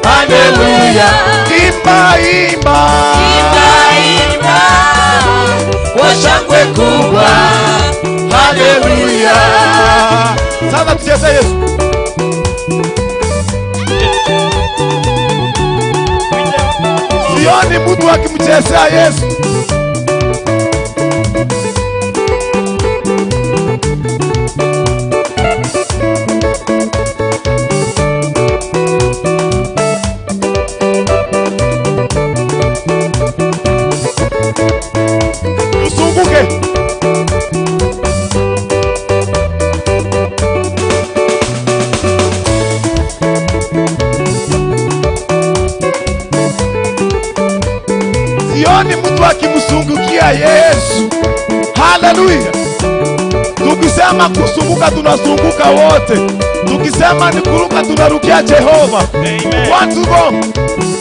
Haleluya, imba, imba, Imba, imba kwa shangwe kubwa. Sasa tucheze Yesu. Sioni mtu akimchezea Yesu. Usunguke. Sioni mtu akimsungukia Yesu. Haleluya. Tukisema kusunguka tunasunguka wote. Tukisema ni kuruka tunarukia Jehova. Amen. One to go.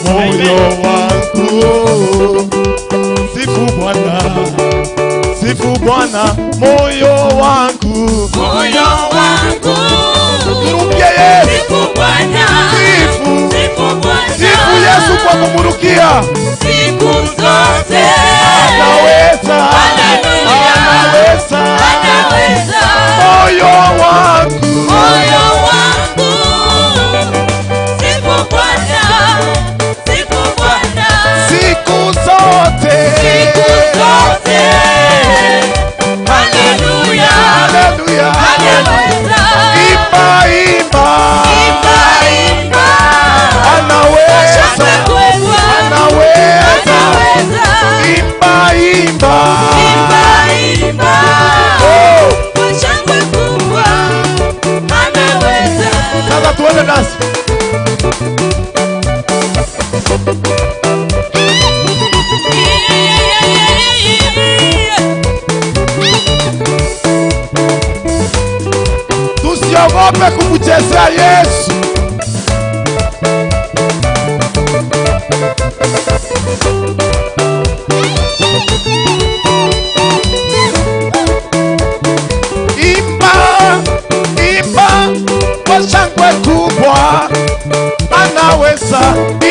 Moyo wangu sifu Bwana, sifu Bwana, moyo wangu, Moyo wangu turukie Yesu. sifu Bwana, Sifu. sifu Bwana, Sifu Yesu kwa kumurukia. siku zote. Anaweza, Haleluya. anaweza. Anaweza. Moyo wangu, Moyo wangu sifu Bwana, sifu Bwana, siku zote, siku zote. Haleluya, Haleluya. anaweza. Imba, imba. Imba, imba. Anaweza, Shangwe kubwa. anaweza. Anaweza. Imba, imba. Imba, imba. Oh. Kwa shangwe kubwa. Anaweza. Sasa tuende dance. Tusiogope kumchezea Yesu. Imba, imba kwa shangwe kubwa, anaweza.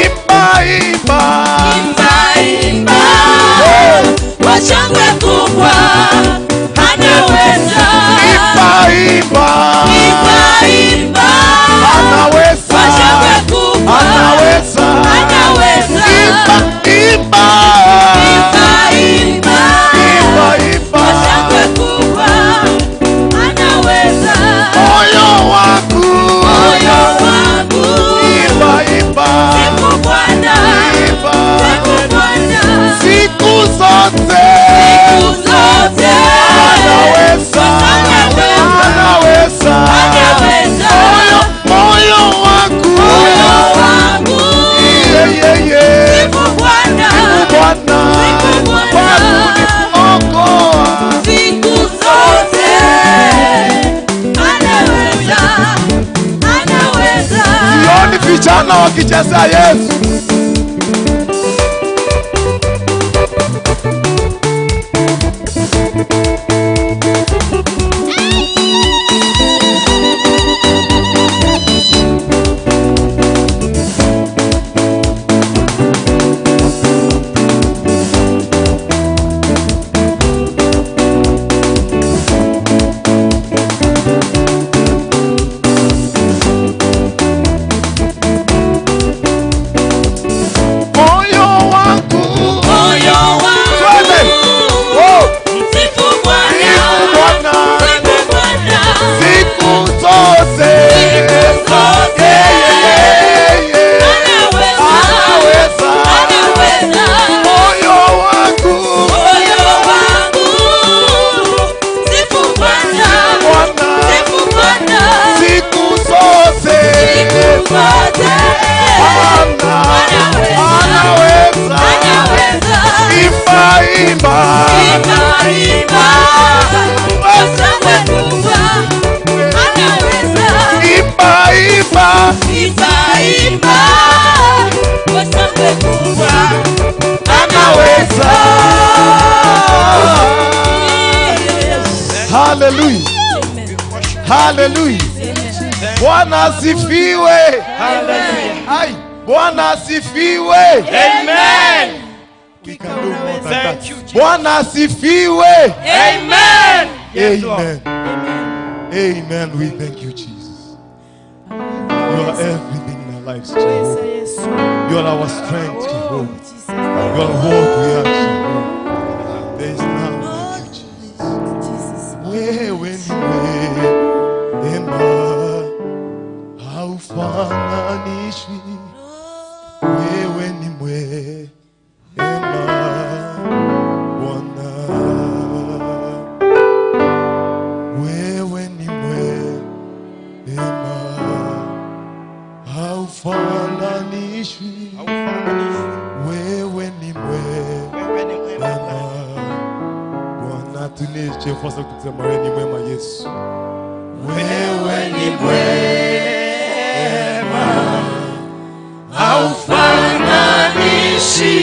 Imba, imba. Imba, imba. Oh. Kwa shangwe kubwa. Anaweza. Imba, imba. Imba, imba. Anaweza. Kwa shangwe kubwa. Anaweza. Anaweza. Imba, imba. Imba, imba. Imba, imba. Kwa shangwe kubwa. Anaweza. Moyo wangu. Moyo wangu. Imba, imba. Sifu Bwana. Imba. Sifu Bwana. Siku zote. Siku zote. Anaweza. Anaweza. Anaweza. Anaweza. Moyo, moyo wangu. Moyo wangu. Yeah, yeah, yeah. Sifu Bwana. Bwana. Sifu Bwana. Kwa kuniokoa. Siku zote. Anaweza. Anaweza. Sioni vijana wakicheza Yesu. Moyo wangu. Moyo wangu. Twende. Oh, Sifu Bwana. sifu Bwana. Sifu Bwana. Siku zote. Siku zote. Yeah, yeah, yeah, yeah. Anaweza. Anaweza. Anaweza. Moyo wangu. Moyo wangu. Sifu Bwana. Bwana. Sifu Bwana. Siku zote. Siku zote. Ana. Anaweza. Anaweza. Anaweza. Imba, imba. Imba, imba. Kwa shangwe kubwa. Anaweza. Imba, imba. Imba, imba. Kwa shangwe kubwa. Anaweza. Hallelujah. Hallelujah. Bwana asifiwe. Hallelujah. Ai, Bwana asifiwe. Amen. We can do more than Thank that. you, Jesus. Bwana asifiwe. Amen. Yes, Lord. Amen. Amen. We thank you, Jesus. You are everything in our lives, Jehovah. You are our strength, Jehovah. You are what we are, Jehovah. There is none like you, Jesus. Wewe ni mwema, haufananishwi. Wewe ni mwema, Bwana. Wewe ni mwema, haufananishwi. Wewe ni mwema, Bwana. Tuneche fursa kusema wewe ni mwema, Yesu. Wewe ni mwema, haufananishi.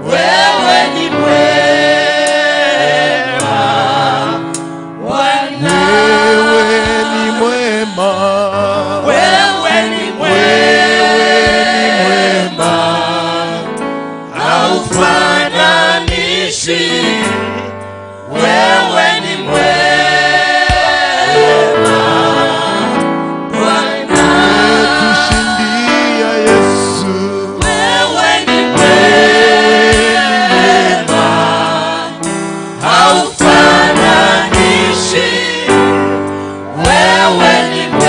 Wewe ni mwema, Bwana. Wewe ni mwema, Wewe ni mwema, haufananishi. Wewe ni mwema, Bwana. Tushindia Yesu. Wewe ni mwema, haufananishi. Wewe ni mwema,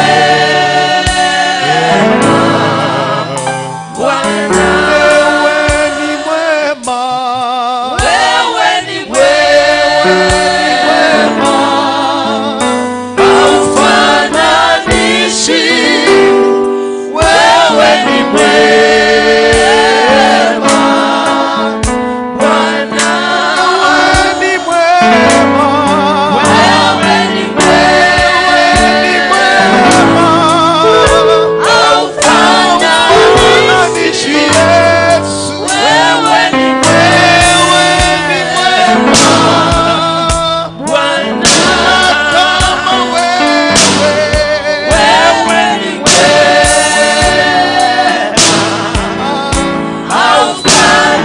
Bwana. Wewe ni mwema, Wewe ni mwema, haufananishi. Wewe ni mwema, Bwana. Wewe ni mwema, Wewe ni mwema, haufananishi. Yesu. Wewe ni Wewe ni mwema, Bwana. kama wewe. Wewe ni mwema,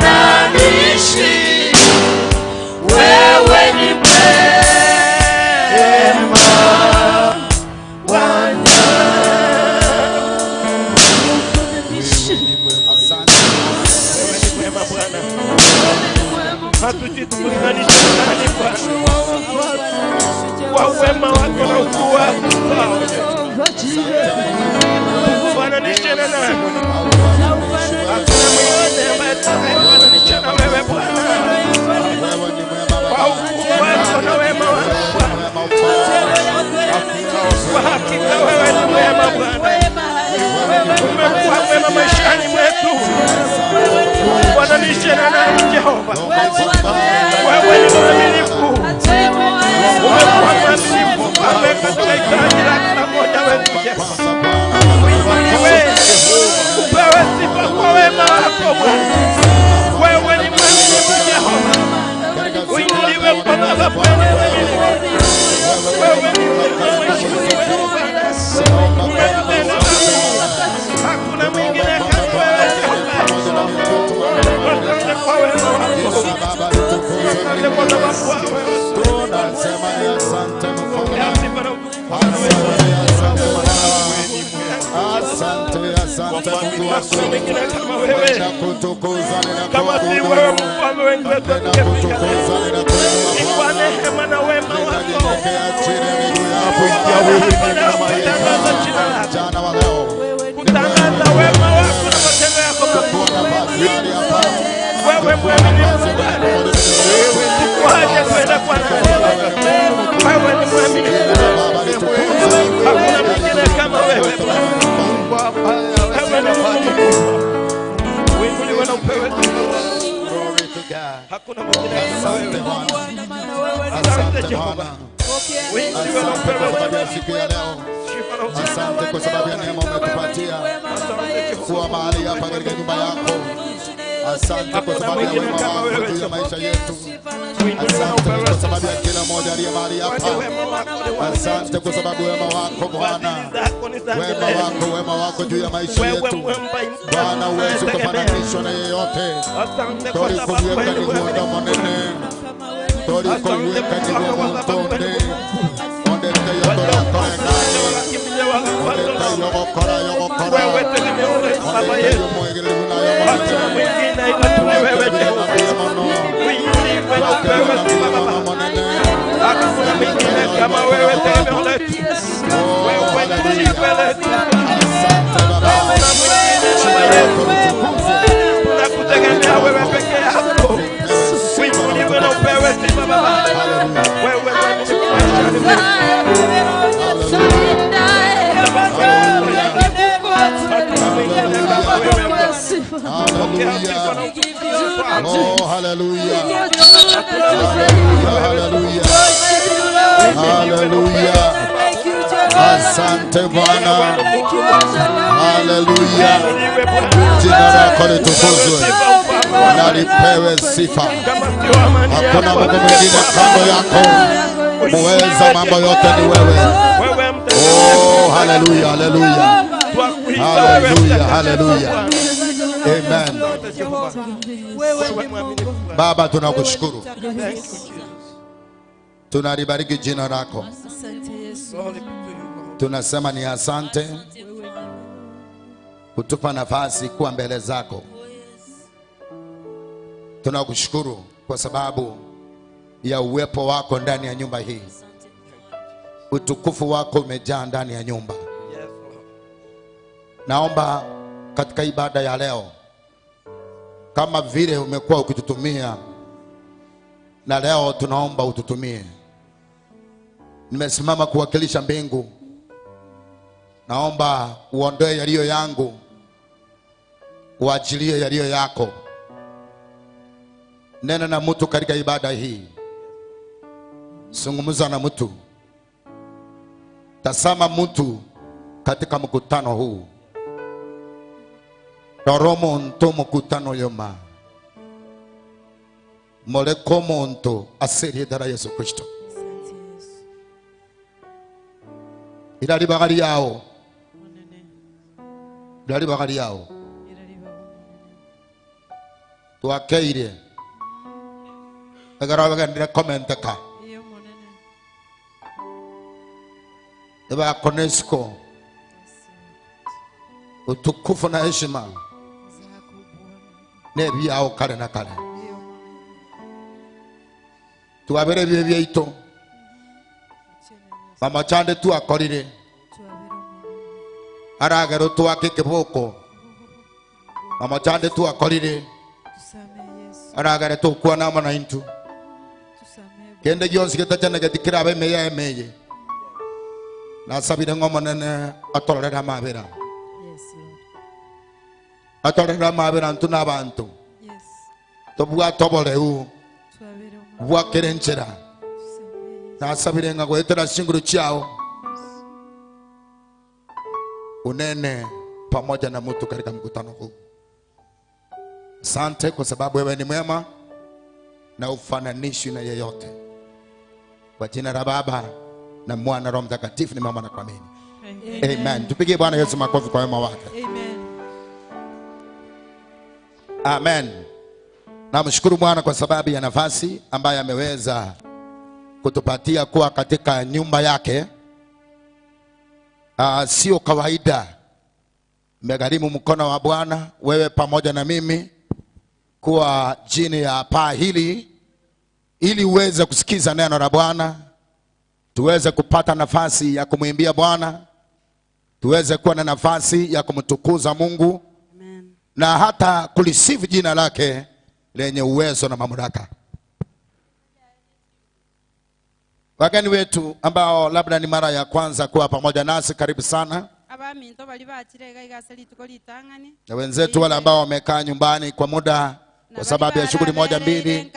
haufananishi. Wewe ni mwema, Bwana. Asante. Wewe ni mwema Bwana. Hatujui tukulinganishe na nani Bwana. Kwa wema wako na ukuu wako Mfalme. Tukufananishe na nani? Hakuna mwingine ambaye tutakayefananisha na wewe Bwana. Wewe ni mwema Kwa Baba. ukuu wako na wema wako Bwana. Mwema Mfalme. Kwa hakika wewe ni mwema Bwana. Umekuwa mwema maishani mwetu. Tukufananishe na nani Jehova? Wewe ni mwaminifu. Umekuwa mwaminifu Mfalme katika hitaji la kila mmoja wetu Jehova. Uinuliwe, upewe sifa kwa wema wako Bwana. Wewe ni mwaminifu Jehova. Uinuliwe kwa sababu wewe ni mwaminifu. Wewe ni mwema maishani mwetu Bwana. Umetutenda makuu. Hakuna mwingine kama wewe Jehova. Asante kwa wema wako. Asante kwa sababu wewe Tunasema ni asante Mfalme. sifa na utukufu. Asante, asante Bwana. Asante, asante Mungu Hakuna wangu. mwingine kama wewe. Ninakutukuza, Kama si wewe ninakuabudu. mfalme wenzetu hatungefika leo. Ninakutukuza, ninakuinua Ni kwa Bwana. neema na wema wako. Ninanyenyekea chini ya miguu yako. Unapoingia wewe ni Leo mwema Yesu. kutangaza jina lako. Mchana wa leo Kutangaza wema wako na matendo yako makuu. kuwa nafasi mahali hapa. Wewe mwaminifu Bwana. Sikuaje kwenda kwa nani? Wewe ni mwaminifu. Baba litukuzwe. Hakuna mwingine kama wewe Bwana. Wewe ni Mungu mkubwa. Uinuliwe na upewe sifa Bwana. Glory to God. Hakuna mwingine kama Asante wewe. Bwana. Asante Asante Jehova. Bwana. Uinuliwe na Asante kwa upewe sababu ya siku ya leo. sifa na utukufu. Asante kwa sababu ya neema umetupatia Asante Jehova. kuwa mahali hapa katika nyumba yako. Asante kwa sababu ya wema wako juu ya maisha yetu. Uinuliwe na Asante upewe kwa sababu ya kila mmoja aliye mahali Kwani hapa. wema wako ni wa Asante kwa sababu wema wako Bwana, Fadhili zako ni za wema milele. wako, wema wako juu ya maisha Wewe yetu mwema Bwana, huwezi unayetegemea. kufananishwa na yeyote. Asante kwa sababu Torikuweka wewe ni ni kuonda mwaminifu. monene, torikuweka ni Asante kwa sababu kuonda wewe ni ondeleka Wewe tegemeo letu Baba yetu. Hakuna mwingine ila tu ni wewe Jehova. Uinuliwe na upewe sifa Baba. Hakuna mwingine kama wewe tegemeo letu. Wewe ni jiwe letu. Hakuna mwingine Baba yetu. Tunakutegemea wewe peke yako. Uinuliwe na upewe sifa Baba. Wewe mwaminifu maishani mwetu. Hallelujah. Oh, hallelujah. Hallelujah. Hallelujah. Asante Bwana. Hallelujah. Jina lako litukuzwe na lipewe sifa. Hakuna Mungu mwingine kando yako. Muweza mambo yote ni wewe. Oh, hallelujah, hallelujah. Hallelujah, hallelujah. Amen. Baba, tunakushukuru. Tunalibariki jina lako. Tunasema ni asante kutupa nafasi kuwa mbele zako. Tunakushukuru kwa sababu ya uwepo wako ndani ya nyumba hii. Utukufu wako umejaa ndani ya nyumba. Naomba katika ibada ya leo, kama vile umekuwa ukitutumia, na leo tunaomba ututumie. Nimesimama kuwakilisha mbingu. Naomba uondoe yaliyo yangu, uachilie yaliyo yako. Nena na mtu katika ibada hii. Zungumza na mtu. Tazama mtu katika mkutano huu. Roromo nto mkutano yoma. Moleko nto asiri dara Yesu Kristo. Ilali bagari yao. Ilali bagari yao. Tuakeire. Agara bagandira komentaka. Eba konesko. Utukufu na heshima nebi yao kale na kale. Tuwabere bie bieito. Mama chande tuakorire. Aragero tuake kiboko. Mama chande tuakorire. Aragero tukua na mana intu. Kende gionsi getachana getikira be meya emeye. Nasabire ngoma nene atorera mabera. Atorera mabera ntu n'abantu. Tobwa toboreu. Bwa kerenchera. Nasabire nga gwetera shinguru chao. Unene pamoja na mtu katika mkutano huu. Asante kwa sababu wewe ni mwema na ufananishwi na yeyote. Kwa jina la Baba na Mwana Roho Mtakatifu ni mama na kuamini. Amen. Amen. Tupigie Bwana Yesu makofi kwa wema wake. Amen. Amen. Namshukuru Bwana kwa sababu ya nafasi ambayo ameweza kutupatia kuwa katika nyumba yake. Sio kawaida. Megharimu mkono wa Bwana wewe pamoja na mimi kuwa chini ya paa hili ili uweze kusikiza neno la Bwana, tuweze kupata nafasi ya kumwimbia Bwana, tuweze kuwa na nafasi ya kumtukuza Mungu. Amen. Na hata kulisifu jina lake lenye uwezo na mamlaka. Wageni wetu ambao labda ni mara ya kwanza kuwa pamoja nasi, karibu sana. Na wenzetu wale ambao wamekaa nyumbani kwa muda kwa sababu ya shughuli moja mbili,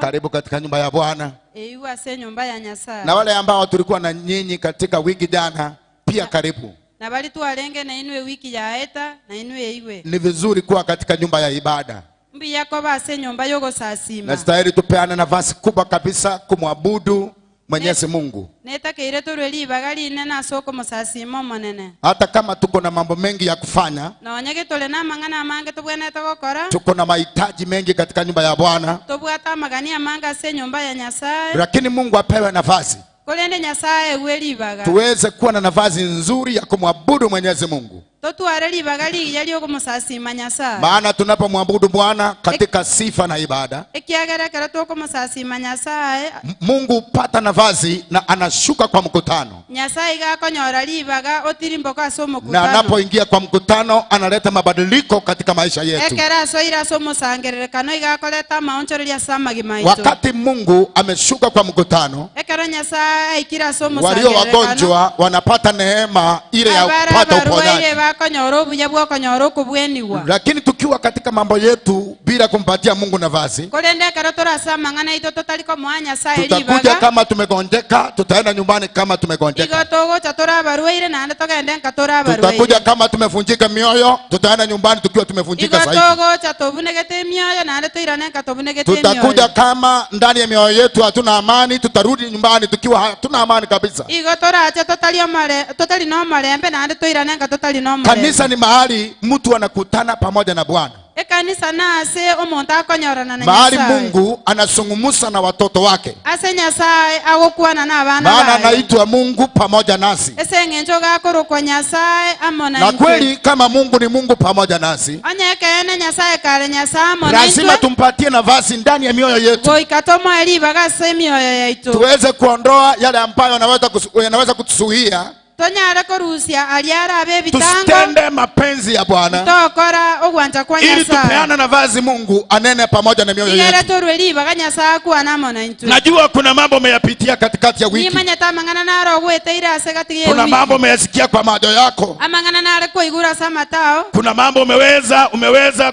karibu katika nyumba ya Bwana. Na wale ambao tulikuwa na nyinyi katika wiki jana, pia karibu. Ni vizuri kuwa katika nyumba ya ibada. Na stahili tupeane nafasi kubwa kabisa kumwabudu Mwenyezi Mungu. Hata kama tuko na mambo mengi ya kufanya, tuko na mahitaji mengi katika nyumba ya Bwana, lakini Mungu apewe nafasi. Korende Nyasaye gwe ribaga tuweze kuwa na nafasi nzuri ya kumwabudu Mwenyezi Mungu. Totware ribaga rigiya riogomusasima Nyasaye. Maana tunapomwabudu Bwana katika sifa na ibada, ekiagera ekero tokomusasima Nyasaye, Mungu hupata nafasi na anashuka kwa mkutano. Nyasaye gakonyora ribaga otirimboka ase Na omokutano. anapoingia kwa mkutano analeta mabadiliko katika maisha yetu. Ekero asoire ase omosangererekano igakoreta amaonchoreria ase amagima aito. Wakati Mungu ameshuka kwa mkutano, Ekero Nyasaye aikire ase walio omosangererekano, wagonjwa wanapata neema ile ya abara kupata abarwaire uponyaji. bakonyora obuya bwokonyora okobweniwa. Lakini tukiwa katika mambo yetu bila kumpatia Mungu nafasi, Korende ekero torase amang'ana aito totari komoa Nyasaye tutakuja ribaga, kama tumegonjeka, tutaenda nyumbani kama igo tumegonjeka. togocha torabarwaire naende togende nka Tutakuja torabarwaire. kama tumevunjika mioyo, tutaenda nyumbani tukiwa Igo tumevunjika zaidi. togocha tobunegete emioyo naende toirane nka tobunegete Tutakuja emioyo. kama ndani ya mioyo yetu hatuna amani, tutarudi nyumbani tukiwa hatuna amani kabisa. Igo torache totari omore totari na omorembe naende toirane nka totari na omorembe. Kanisa ni mahali mtu anakutana pamoja na Bwana, Ekanisa nase omonto akonyorana na mahali Nyasaye. Mungu anazungumza na watoto wake, Ase Nyasaye agokwana na abana maana baye. anaitwa Mungu pamoja nasi. Ase eng'encho gakorokwa Nyasaye amo na Na intwe. kweli kama Mungu ni Mungu pamoja nasi, Onye ekeene Nyasaye kare Nyasaye amo na lazima intwe, tumpatie nafasi ndani ya mioyo yetu, goika tomoe ribaga ase emioyo yaito. tuweze kuondoa yale ambayo yanaweza kutuzuia Tonyare korusia aria arabe ebitango, tusitende mapenzi ya Bwana, tokora ogwancha kwa ili Nyasaye. tupeane nafasi Mungu anene pamoja na mioyo Igere yetu. torwe ribaga Nyasaye akwane amo na intwe. Najua kuna mambo umeyapitia katikati ya wiki, Nimanyete amang'ana naro ogweteire ase gati ya kuna ewiki. mambo umeyasikia kwa macho yako, Amang'ana nare koigura ase amatao, kuna mambo umeweza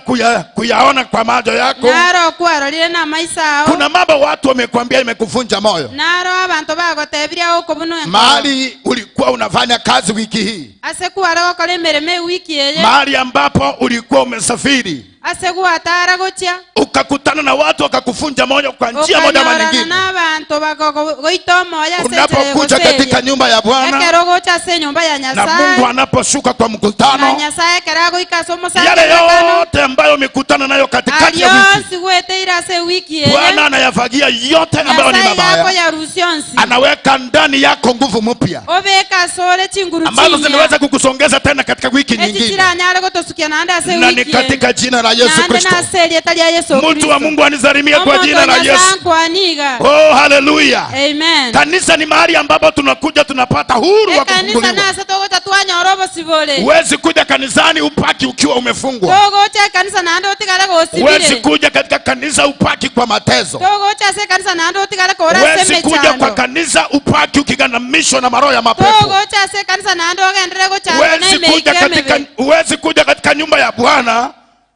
kuyaona kwa macho yako, naro kwarorire na amaiso ao, kuna mambo watu wamekwambia imekuvunja moyo. naro abanto bagotebirie okobunwa enkoro. Mahali ulikuwa unafanya kazi wiki hii, Ase kware gokora emeremo ewiki eye, mahali ambapo ulikuwa umesafiri ase gwatara gochia, ukakutana na watu wakakufunja moyo kwa njia moja ama okanyorana nyingine. na abanto bagogoita omoyo ase enchera Unapokuja katika egoseria. nyumba ya Bwana Ekero gocha ase enyomba ya na Mungu Nyasaye, anaposhuka kwa na mkutano, Nyasaye ekero agoika ase yale omosangererekano, yote ambayo umekutana nayo katikati ya wiki, arionsi gweteire ase ewiki eye, Bwana anayafagia yote ambayo ni Nyasaye mabaya, gakoyarusia onsi, anaweka ndani yako nguvu mpya obeka asore chinguru ambazo chinyia, zinaweza kukusongeza tena katika wiki echi nyingine, chiranyare gotosukia naende ase na ni ewiki eye. katika jina la Yesu Naende Kristo. nase erieta ria Yesu Mtu wa Kristo. Mungu anisalimie kwa Omonto jina la Nyasaye Yesu. nkwaniga. Oh, haleluya. Amen. Kanisa ni mahali ambapo tunakuja tunapata huru wa Ekanisa kufunguliwa. nase togocha twanyora obosibore. Huwezi kuja kanisani upaki ukiwa umefungwa. Togocha ekanisa naende otigare Huwezi gosibire. kuja katika kanisa upaki kwa mateso. Togocha ase ekanisa naende otigare kora ase Huwezi kuja kwa emechando. kanisa upaki ukiganamishwa na maroho ya mapepo. Togocha ase ekanisa naende ogenderere gochandwa na Huwezi kuja emeika katika emebe. huwezi kuja katika nyumba ya Bwana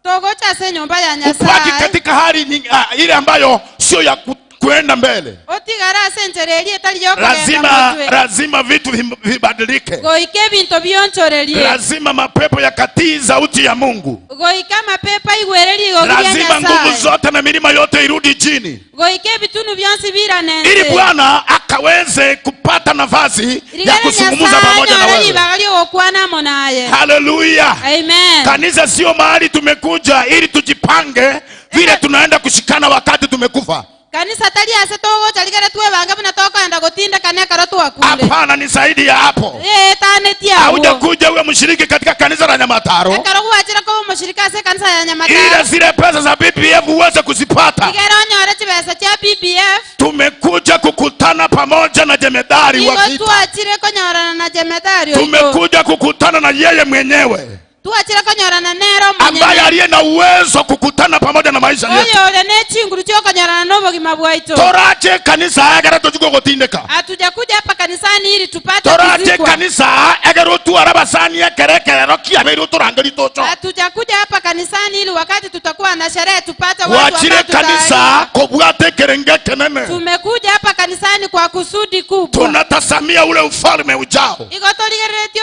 Togocha ase enyomba ya upaki Nyasaye, katika hali ile ambayo sio ya kuenda mbele. otigare ase enchera eria etari yokogenda Lazima motwe. lazima vitu vibadilike. Goika ebinto bionchorerie. Lazima mapepo yakatii sauti ya Mungu. Goika amapepo aigwere rigogi ria Lazima nguvu Nyasaye. zote na milima yote irudi chini, Goika ebitunu bionsi ili biranense. Bwana akaweze kupata nafasi ya Rigere kuzungumza Nyasaye pamoja na anyore wewe. ribaga riogokwana amo naye. Haleluya! Amen. Kanisa sio mahali tumekuja ili tujipange vile tunaenda kushikana wakati tumekufa. Kanisa tari ase togocha rigere twebange buna tokoenda gotindekana ekero twakure. Hapana, ni zaidi ya hapo. Etanetie agwo. Haujakuja uwe mshiriki katika kanisa la Nyamataro Ekero gwachire koba omoshirika ase ekanisa ya ili Nyamataro, zile pesa za BBF uweze kuzipata. igere onyore chibesa chia BBF. Tumekuja kukutana pamoja na jemedari wa Igo vita. twachire konyorana na jemedari oito. Tumekuja kukutana na yeye mwenyewe Twachire konyorana nero ambaye omonyene, aliye na uwezo kukutana pamoja na maisha yetu. oyo ore nechinguru chiokonyorana nobogima bwaito. Torache kanisa egere tochike gotindeka. Hatujakuja hapa kanisani ili tupate Torache kuzikwa. kanisa egere otware abasani ekere ekerero kiabeire otorangeri tocho. Hatujakuja hapa kanisani ili wakati tutakuwa na sherehe tupate watu Wachire ambao tutaalika. kanisa kobwate ekerenge kenene. Tumekuja hapa kanisani kwa kusudi kubwa. Tunatasamia ule ufalme ujao. Igo torigereretie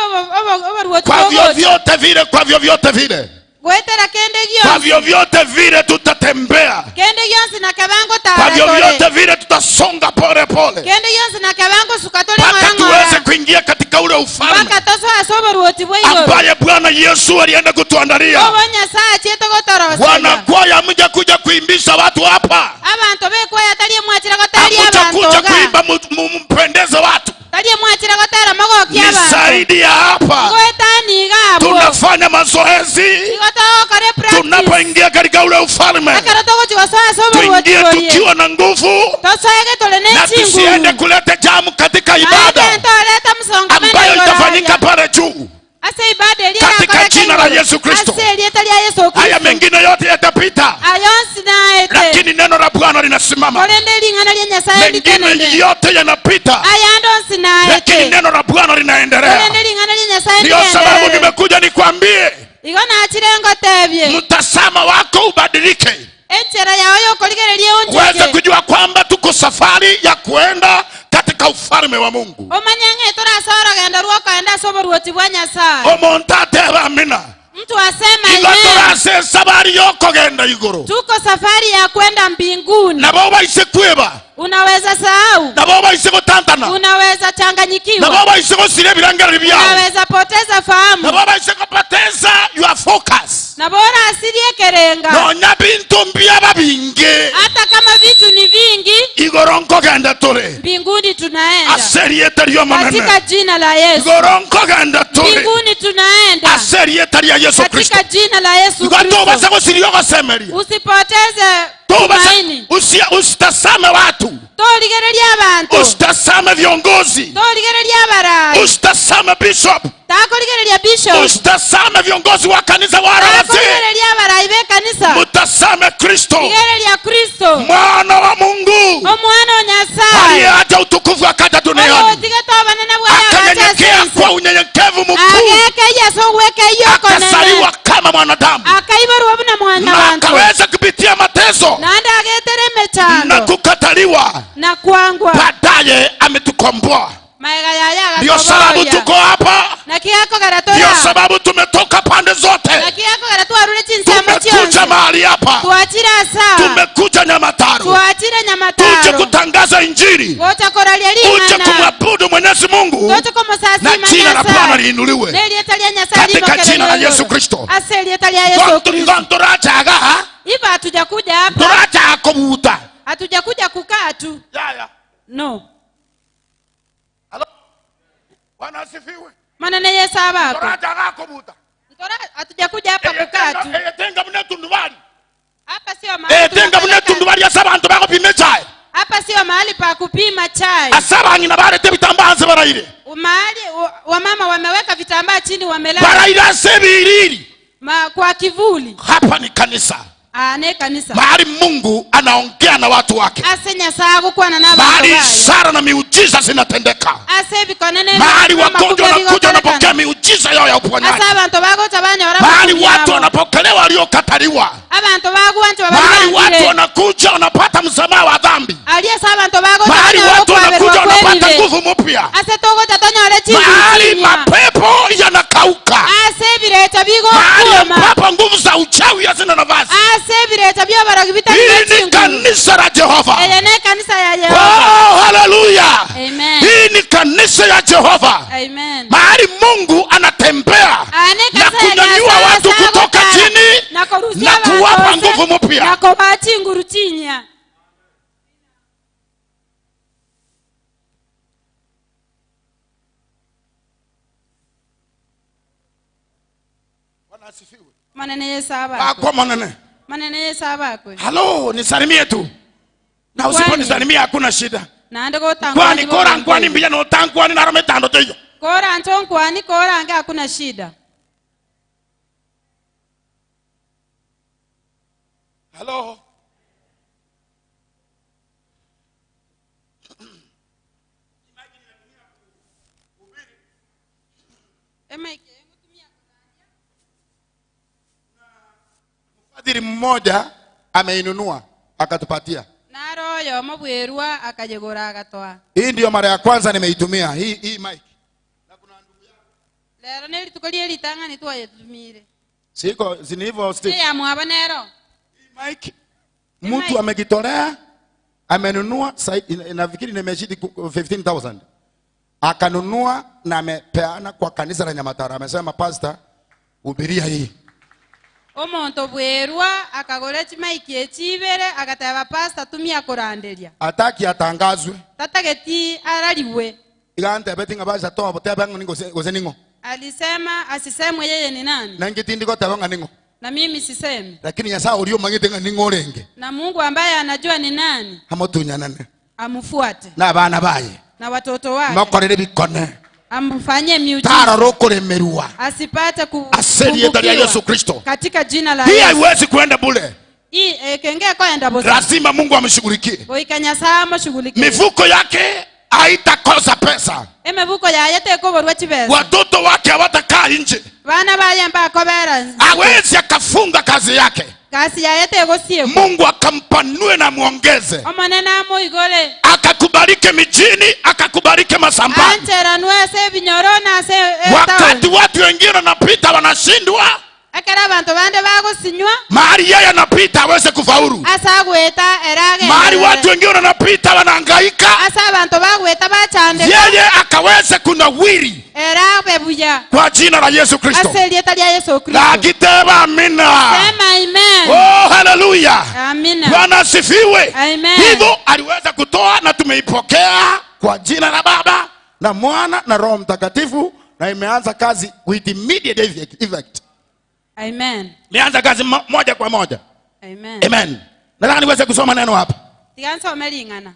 oboruoti Kwa bogocha. vyovyote vile, kwa vyovyote vile, Gwetera kende kwa gionsi. vyovyote vile tutatembea, Kende gionsi na kabango kwa tara vyovyote tore. vile tutasonga pole pole Kende gionsi na kabango sukatore mpaka ng'ora tuweze ng'ora. kuingia katika ule ufalme Mpaka tosoa ase oboruoti ambaye Bwana Yesu alienda kutuandalia. Wanakwaya mja kuja kuimbisha watu hapa, hamjakuja kuimba mumpendeze watu. Ni zaidi ya hapa. Tunafanya mazoezi. Tunapoingia katika ule ufalme, tuingie tukiwa na nguvu, na tusiende kuleta jamu katika ibada ambayo itafanyika pale juu, katika jina la Yesu Kristo. Haya mengine yote yatapita, lakini neno la Bwana linasimama. Mengine yote yanapita, lakini neno la Bwana linaendelea. Ndio sababu nimekuja nikwambie, mtazamo wako ubadilike, uweze kujua kwamba tuko safari ya kuenda katika ufalme wa Mungu. Mtu asema amen. Tuko safari ya kwenda mbinguni. Unaweza sahau. Unaweza changanyikiwa. Unaweza poteza fahamu. Na bora asirie kerenga. Hata kama vitu ni vingi, mbinguni tunaenda. Katika jina la Yesu. Mbinguni tunaenda. Katika jina la Yesu Kristo. Usipoteze tumaini. Usitazame watu. Usitazame viongozi. Usitazame bishop. Usitazame viongozi wa kanisa wala wazee. Mtazame Kristo, Mwana wa Mungu, aliyeacha utukufu akaja duniani, akanyenyekea kwa unyenyekevu mkuu, akazaliwa kama mwanadamu, na akaweza kupitia mateso na kukataliwa, baadaye ametukomboa. Ndio sababu tuko hapa. Ndio sababu tumetoka pande zote. Tumekuja mahali hapa. Tumekuja Nyamataro. Tuje kutangaza Injili. Tuje kumwabudu Mwenyezi Mungu, na jina la Bwana liinuliwe katika jina la Yesu Kristo. Hatujakuja hapa. Hatujakuja kukaa tu. No. Maana Yesu abako. Hatujakuja hapa kukaa tu. Hapa sio mahali. Hapa sio mahali pa kupima chai. Mahali wamama wameweka vitambaa chini wamelala. Kwa kivuli. Hapa ni kanisa. Ne kanisa. Mahali Mungu anaongea na watu wake. Mahali ishara na miujiza zinatendeka. Mahali wagonjwa wanakuja wanapokea miujiza yao ya uponyaji. Mahali watu wanapokelewa waliokataliwa. Mahali watu wanakuja wanapata msamaha wa dhambi. Mahali watu wanakuja wanapata nguvu mpya. Mahali mapepo yanakauka. Mahali ambapo nguvu za uchawi hazina nafasi. Hii ni kanisa la Jehova. Oh, haleluya. Hii ni kanisa ya Jehova. Mahali Mungu anatembea na kunyanyua watu kutoka chini na kuwapa nguvu mpya. Halo, nisalimie tu. Na usiponisalimia hakuna shida. Kwani kora nkwani mbia no tankwani na rome tando teyo. Kora ntonkwani kora ange hakuna shida. Halo. Mfadhili mmoja ameinunua akatupatia. Hii ndio mara ya kwanza nimeitumia hii mic. Na kuna ndugu yangu. Lero nilitukolie litanga nitwayetumire. Siko zini hivyo Steve. Ya mwabanero. Hii mic mtu amejitolea amenunua, nafikiri nimeshidi 15,000. Akanunua na amepeana kwa kanisa la Nyamataro. Amesema pastor, hubiria hii. Omonto bwerwa akagora chimaiki echibere agataba pastor tumia kuranderia. Ataki atangazwe. Tatageti arariwe. Igante betinga basa toa boteba ningo gose ningo. Alisema asisemwe yeye ni nani. Na ngitindiko tabanga ningo. Na mimi sisemi. Lakini Nyasaye ulio mangite ningo renge. Na Mungu ambaye anajua ni nani. Amotunyanane. Amfuate. Na bana baye. Na watoto wake. Makorere bikone. Amfanyie miujiza. Tararo kuremerwa. Asipate kupungukiwa. Yesu Kristo. Katika jina la Yesu. Hii haiwezi kuenda bure. Hii kenge kwenda bure. Lazima Mungu amshughulikie. Goika Nyasaye amshughulikie. Mifuko yake haitakosa pesa. Emifuko yaye tekoborwa chibesa. Watoto wake hawatakaa nje. Bana baye mbakobera. Hawezi akafunga kazi yake. Kazi yaye tegosiekwa. Mungu akampanue na muongeze. Omonene amoigore. Akakubariki mijini, akakubariki masambani. Ancheranwe ase binyoro na ase wakati watu wengine wanapita wanashindwa. Akera bantu bande bagosinywa. Mahali yeye anapita aweze kufaulu. Asa gweta erage. Mahali watu wengine wanapita wanahangaika. Asa bantu bagweta bachandeka. Yeye akaweze kunawiri. Erabe buya. Kwa jina la Yesu Kristo. Ase lieta lya Yesu Kristo. Lakiteba amina. Sema amen. Oh haleluya. Amina. Bwana asifiwe. Amen. Hivyo aliweza kutoa na tumeipokea kwa jina la Baba na Mwana na Roho Mtakatifu, na imeanza kazi with immediate effect. Amen. Nianza kazi moja kwa moja. Amen. Amen. Nataka niweze kusoma neno hapa. Tiganso melingana.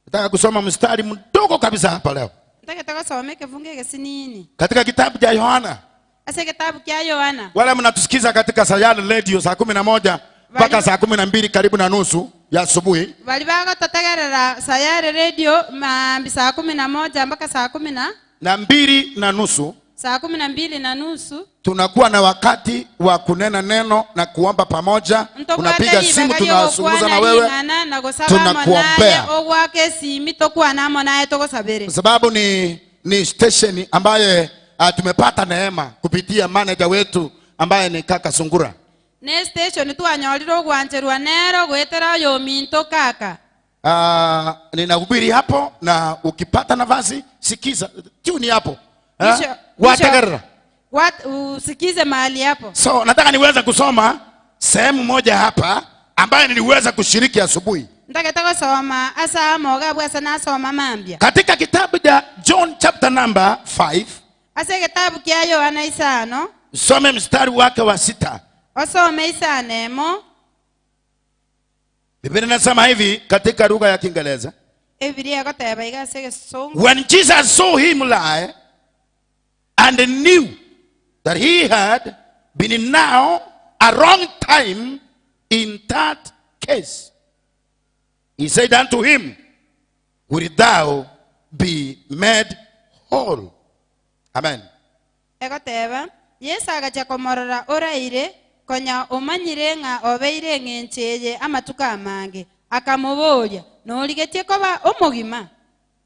Nataka kusoma mstari mdogo kabisa hapa leo. Nataka kusoma kifungu kisinini. Katika kitabu cha Yohana. Ase kitabu cha Yohana. Wale mnatusikiza katika Sayari Radio saa 11 mpaka saa 12 karibu na nusu ya asubuhi. Bali bako tutagerera Sayari Radio saa 11 mpaka saa 12 na nusu. Saa 12 na nusu. Tunakuwa na wakati wa kunena neno na kuomba pamoja. Unapiga simu, tunazungumza na wewe, tunakuombea. Kwa sababu ni station ambaye tumepata neema kupitia manager wetu ambaye ni kaka Sungura. Ne station twanyolire ogwancherwa nero gwetera yominto kaka. Ninahubiri hapo, na ukipata nafasi sikiza, tune hapo. Wategerera. Usikize mahali hapo. So nataka niweze kusoma sehemu moja hapa ambayo niliweza kushiriki asubuhi. Nataka kusoma asa moga bwa sana soma mambia. Katika kitabu cha John chapter number 5. Asa kitabu kya Yohana 5. Usome mstari wake wa 6. Osome isanemo. Biblia inasema hivi katika lugha ya Kiingereza. Biblia ikoteba igase Kisungu. When Jesus saw him lie and knew that he had been now a long time in that case, he said unto him, wilt thou be made whole? Amen. Egoteba, Yesu agacha komorora oraire, konya omanyire ng'a obeire ng'encheye amatuko amange, akamuboria, norigetie koba omogima.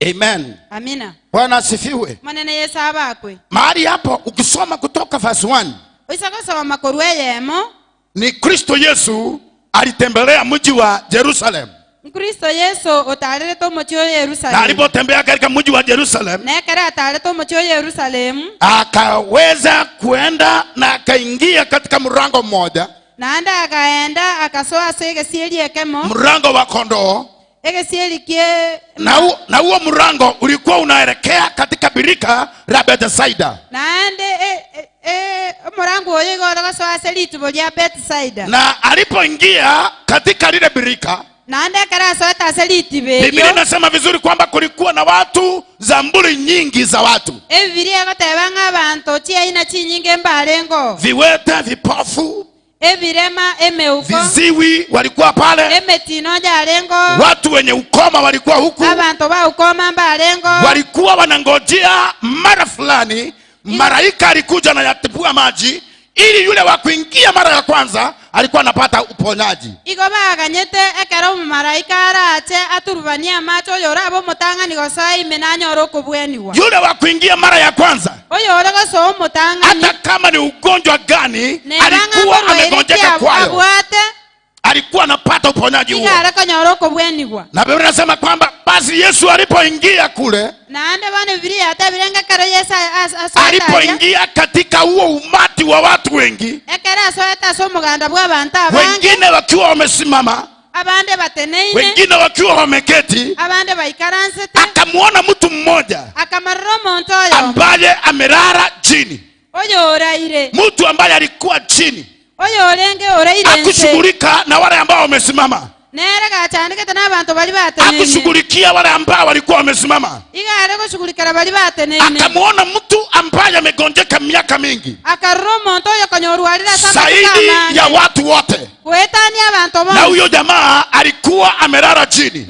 Amen. Amina. Bwana asifiwe. Manene Yesu abakwe. Mahali hapo ukisoma kutoka verse 1. Usakosoma korwe yemo. Ni Kristo Yesu alitembelea mji wa Jerusalem. Kristo Yesu otalete mji wa Yerusalem. Na alipotembea katika mji wa Jerusalem, nekera atalete mji wa Yerusalem, akaweza kuenda na akaingia katika mlango mmoja. Naanda akaenda akasoa sege sieli ekemo. Mlango wa kondoo. Na huo mlango ulikuwa unaelekea katika birika la Bethsaida. Naande mlango oyo gosoa selitubo lya Bethsaida. Na alipoingia katika lile birika, naande karasoa taselitibe. Biblia inasema vizuri kwamba kulikuwa na watu zambuli nyingi za watu. Biblia goteba ng'abantu chiaina chinyinge mbarengo. Viwete, vipofu, Evirema emeuko, viziwi walikuwa pale, emetino jarengo, watu wenye ukoma walikuwa huku, abantu ba ukoma mbarengo, walikuwa wanangojea mara fulani malaika alikuja na yatipua maji ili yule wa kuingia mara ya kwanza alikuwa anapata uponyaji. Igo baganyete ekero malaika arache aturubania macho yorabo mutangani gosai menanyoro kubweniwa. Yule wa kuingia mara ya kwanza, oyo goso mutangani, hata kama ni ugonjwa gani alikuwa amegonjeka kwayo, Alikuwa anapata uponyaji huo. Na Biblia inasema kwamba basi Yesu alipoingia kule, alipoingia katika huo umati wa watu wengi, wengine wakiwa wamesimama, wengine wakiwa wameketi, akamuona mtu mmoja ambaye amelala chini. Mtu ambaye alikuwa chini hakushughulika na wale ambao wamesimama. Hakushughulikia wale ambao walikuwa wamesimama. Akamuona mtu ambaye amegonjeka miaka mingi zaidi ya watu wote, na huyo jamaa alikuwa amelala chini.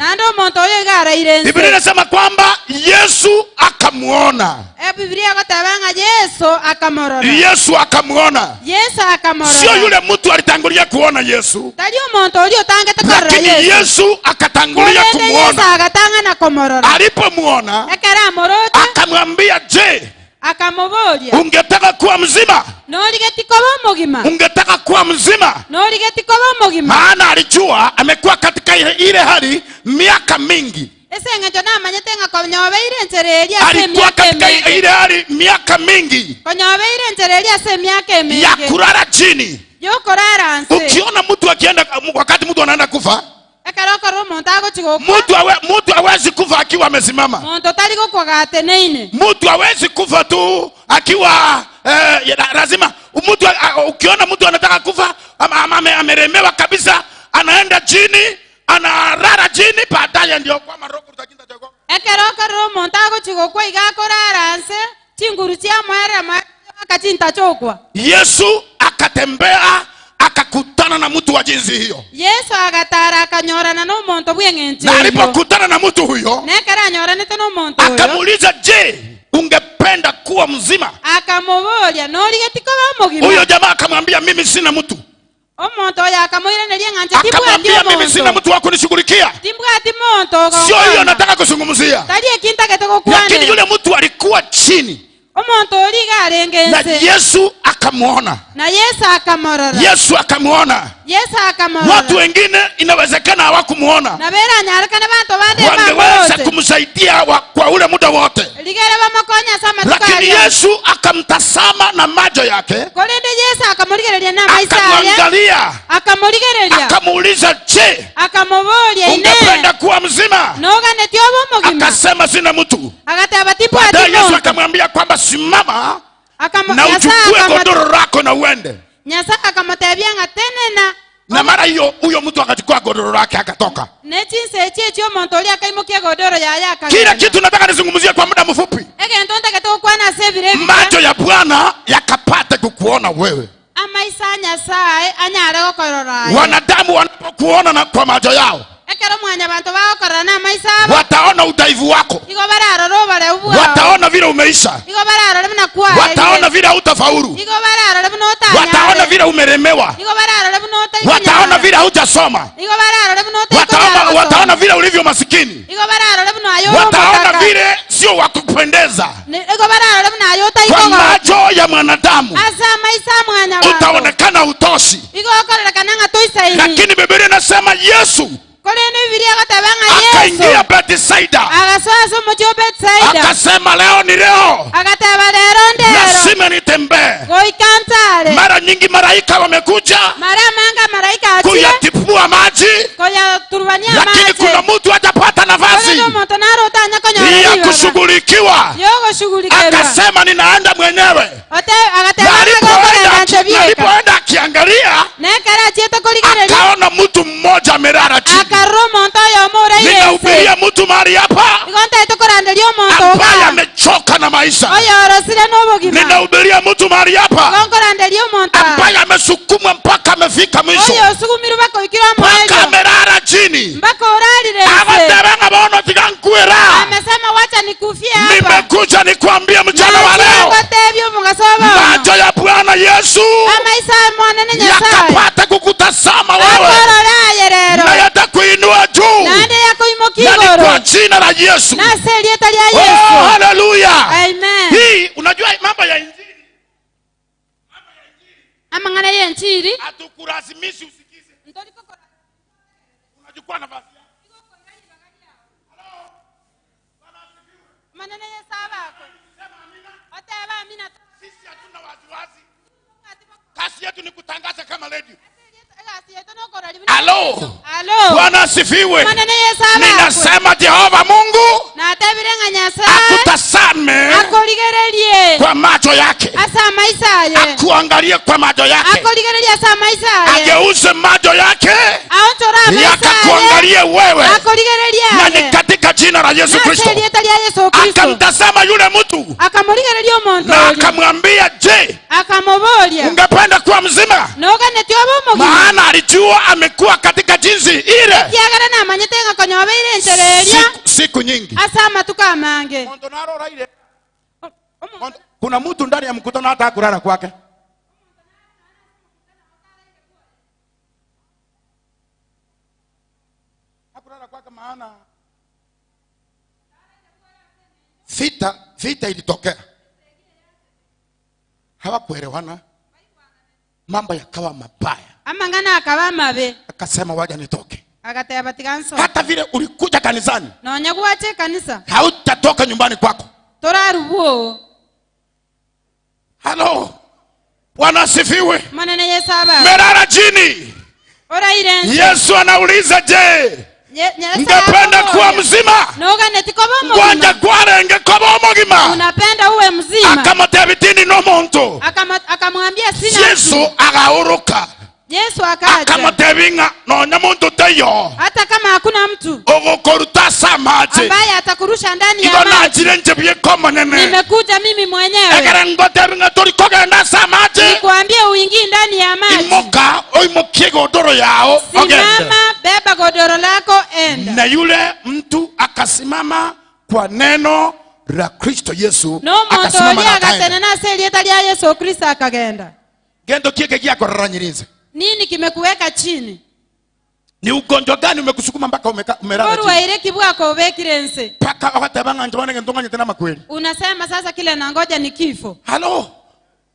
Biblia inasema kwamba Yesu akamuona. Yesu akamuona. Sio yule mtu alitangulia kuona Yesu, lakini Yesu akatangulia kumuona. Alipomuona akamwambia, je, ungetaka kuwa mzima? Ungetaka kuwa mzima? Maana alijua amekuwa katika ile hali miaka mingi. Alikuwa katika ile hali miaka mingi ya kulala chini. Ukiona mtu akienda, wakati mtu anaenda kufa, mtu hawezi kufa akiwa amesimama. Mtu hawezi kufa tu akiwa lazima mtu, ukiona mtu anataka kufa ameremewa kabisa, anaenda chini, analala chini, baadaye ndio kwa maroko utakinda jago. Yesu akatembea akakutana na mtu wa jinsi hiyo. Yesu agatara akanyorana no muntu bw'engencho. Na alipokutana na mtu huyo, akamuuliza, je, ungependa kuwa mzima? Akamuboria, norigeti kuba mugima? Huyo jamaa akamwambia, mimi sina mtu. Akamwambia, mimi sina mtu wa kunishughulikia. Sio hiyo nataka kuzungumzia. Lakini yule mtu alikuwa chini. Na Yesu akamuona. Yesu akamuona. Watu wengine inawezekana hawakumuona, wangeweza kumsaidia kwa ule muda wote, lakini Yesu akamtazama na macho yake, akamwangalia, akamuuliza, je, ungependa kuwa mzima? Akasema, sina mtu. Baadaye Yesu akamwambia kwamba simama na uchukue godoro lako na uende. Na mara hiyo huyo mtu akachukua godoro lake akatoka. Kila kitu nataka nizungumzie kwa muda mfupi. Macho ya Bwana yakapate kukuona wewe. Wanadamu wanapokuona na kwa macho yao, wataona udhaifu wako, wataona vile umeisha, wataona vile hautafaulu, wataona vile umelemewa, wataona vile hujasoma, wataona vile ulivyo masikini, wataona vile sio wa kupendeza. Kwa macho ya mwanadamu utaonekana utoshi, lakini Biblia inasema Yesu akaingia Bethsaida, akasema leo ni leo, lazima nitembee. Mara nyingi malaika wamekuja kuyatipua maji, lakini kuna mtu hajapata nafasi ya kushughulikiwa. Akasema ninaenda mwenyewe. Alipoenda akiangalia, akaona mtu mmoja amelala chini. Ninahubiria mtu mahali hapa ambaye amechoka na maisha. Ninahubiria mtu mahali hapa ambaye amesukumwa mpaka amefika mwisho, mpaka amelala chini. Amesema wacha nikufie hapa. Nimekuja nikuambie mchana wa leo, macho ya Bwana Yesu yakapata kukutazama wewe na yatakuinua juu, na ni kwa jina la Yesu. Oh, haleluya. Amen. Hii unajua mambo ya injili, amangana ya injili hatukulazimishi usikize. Unachukua nafasi. Manene yesabako. Oteba amina. Sisi hatuna wasiwasi. Kazi yetu ni kutangaza kama radio. Halo. Halo. Bwana asifiwe. Ninasema Jehova Mungu akutazame kwa macho yake, akuangalie kwa macho yake, ageuze macho yake yakakuangalie wewe, na ni katika jina la Yesu Kristo. Akamtazama yule mtu na akamwambia, je, ungependa kuwa mzima? Maana alijua amekuwa katika jinsi ile siku nyingi. Kuna mtu ndani ya mkutano hata hakulala kwake. Hakulala kwake maana vita ilitokea. Hawakuelewana. Mambo yakawa mabaya. Amangana akawa mabe. Akasema waja nitoke. Akateba tiganso. Hata vile ulikuja kanisani. Na onyaguache kanisa. Hautatoka nyumbani kwako. Torarubuo. Halo. Bwana asifiwe. Manene yesaba. Merara chini. Ora irense. Yesu anauliza, je, ungependa kuwa mzima? Ngwanja kwarenge koba omogima. Unapenda uwe mzima. Akamutebia tindi no muntu. Akamwambia sina. Yesu akauruka. Yesu akaja. Akamutebinga nonya muntu teyo. Hata kama hakuna mtu. Ogokoruta samaje. Ambaye atakurusha ndani ya maji. Najire nje byeko manene. Nimekuja mimi mwenyewe. Ekere ngotebinga tolikogenda samaje. Nikwambie uingie ndani ya maji. Imoka oimokie godoro yao. Simama, beba godoro lako enda. Na yule mtu akasimama kwa neno la Kristo Yesu. No akasimama na akatenena selieta lya Yesu Kristo akagenda. Gendo kieke gyakororanyirize. Nini kimekuweka chini? Ni ugonjwa gani umekusukuma mpaka umelala chini? Orwaire kibwako obekirense. Paka wakatebanga njobane ngentonganya tena makweli. Unasema sasa kile nangoja ni kifo. Halo.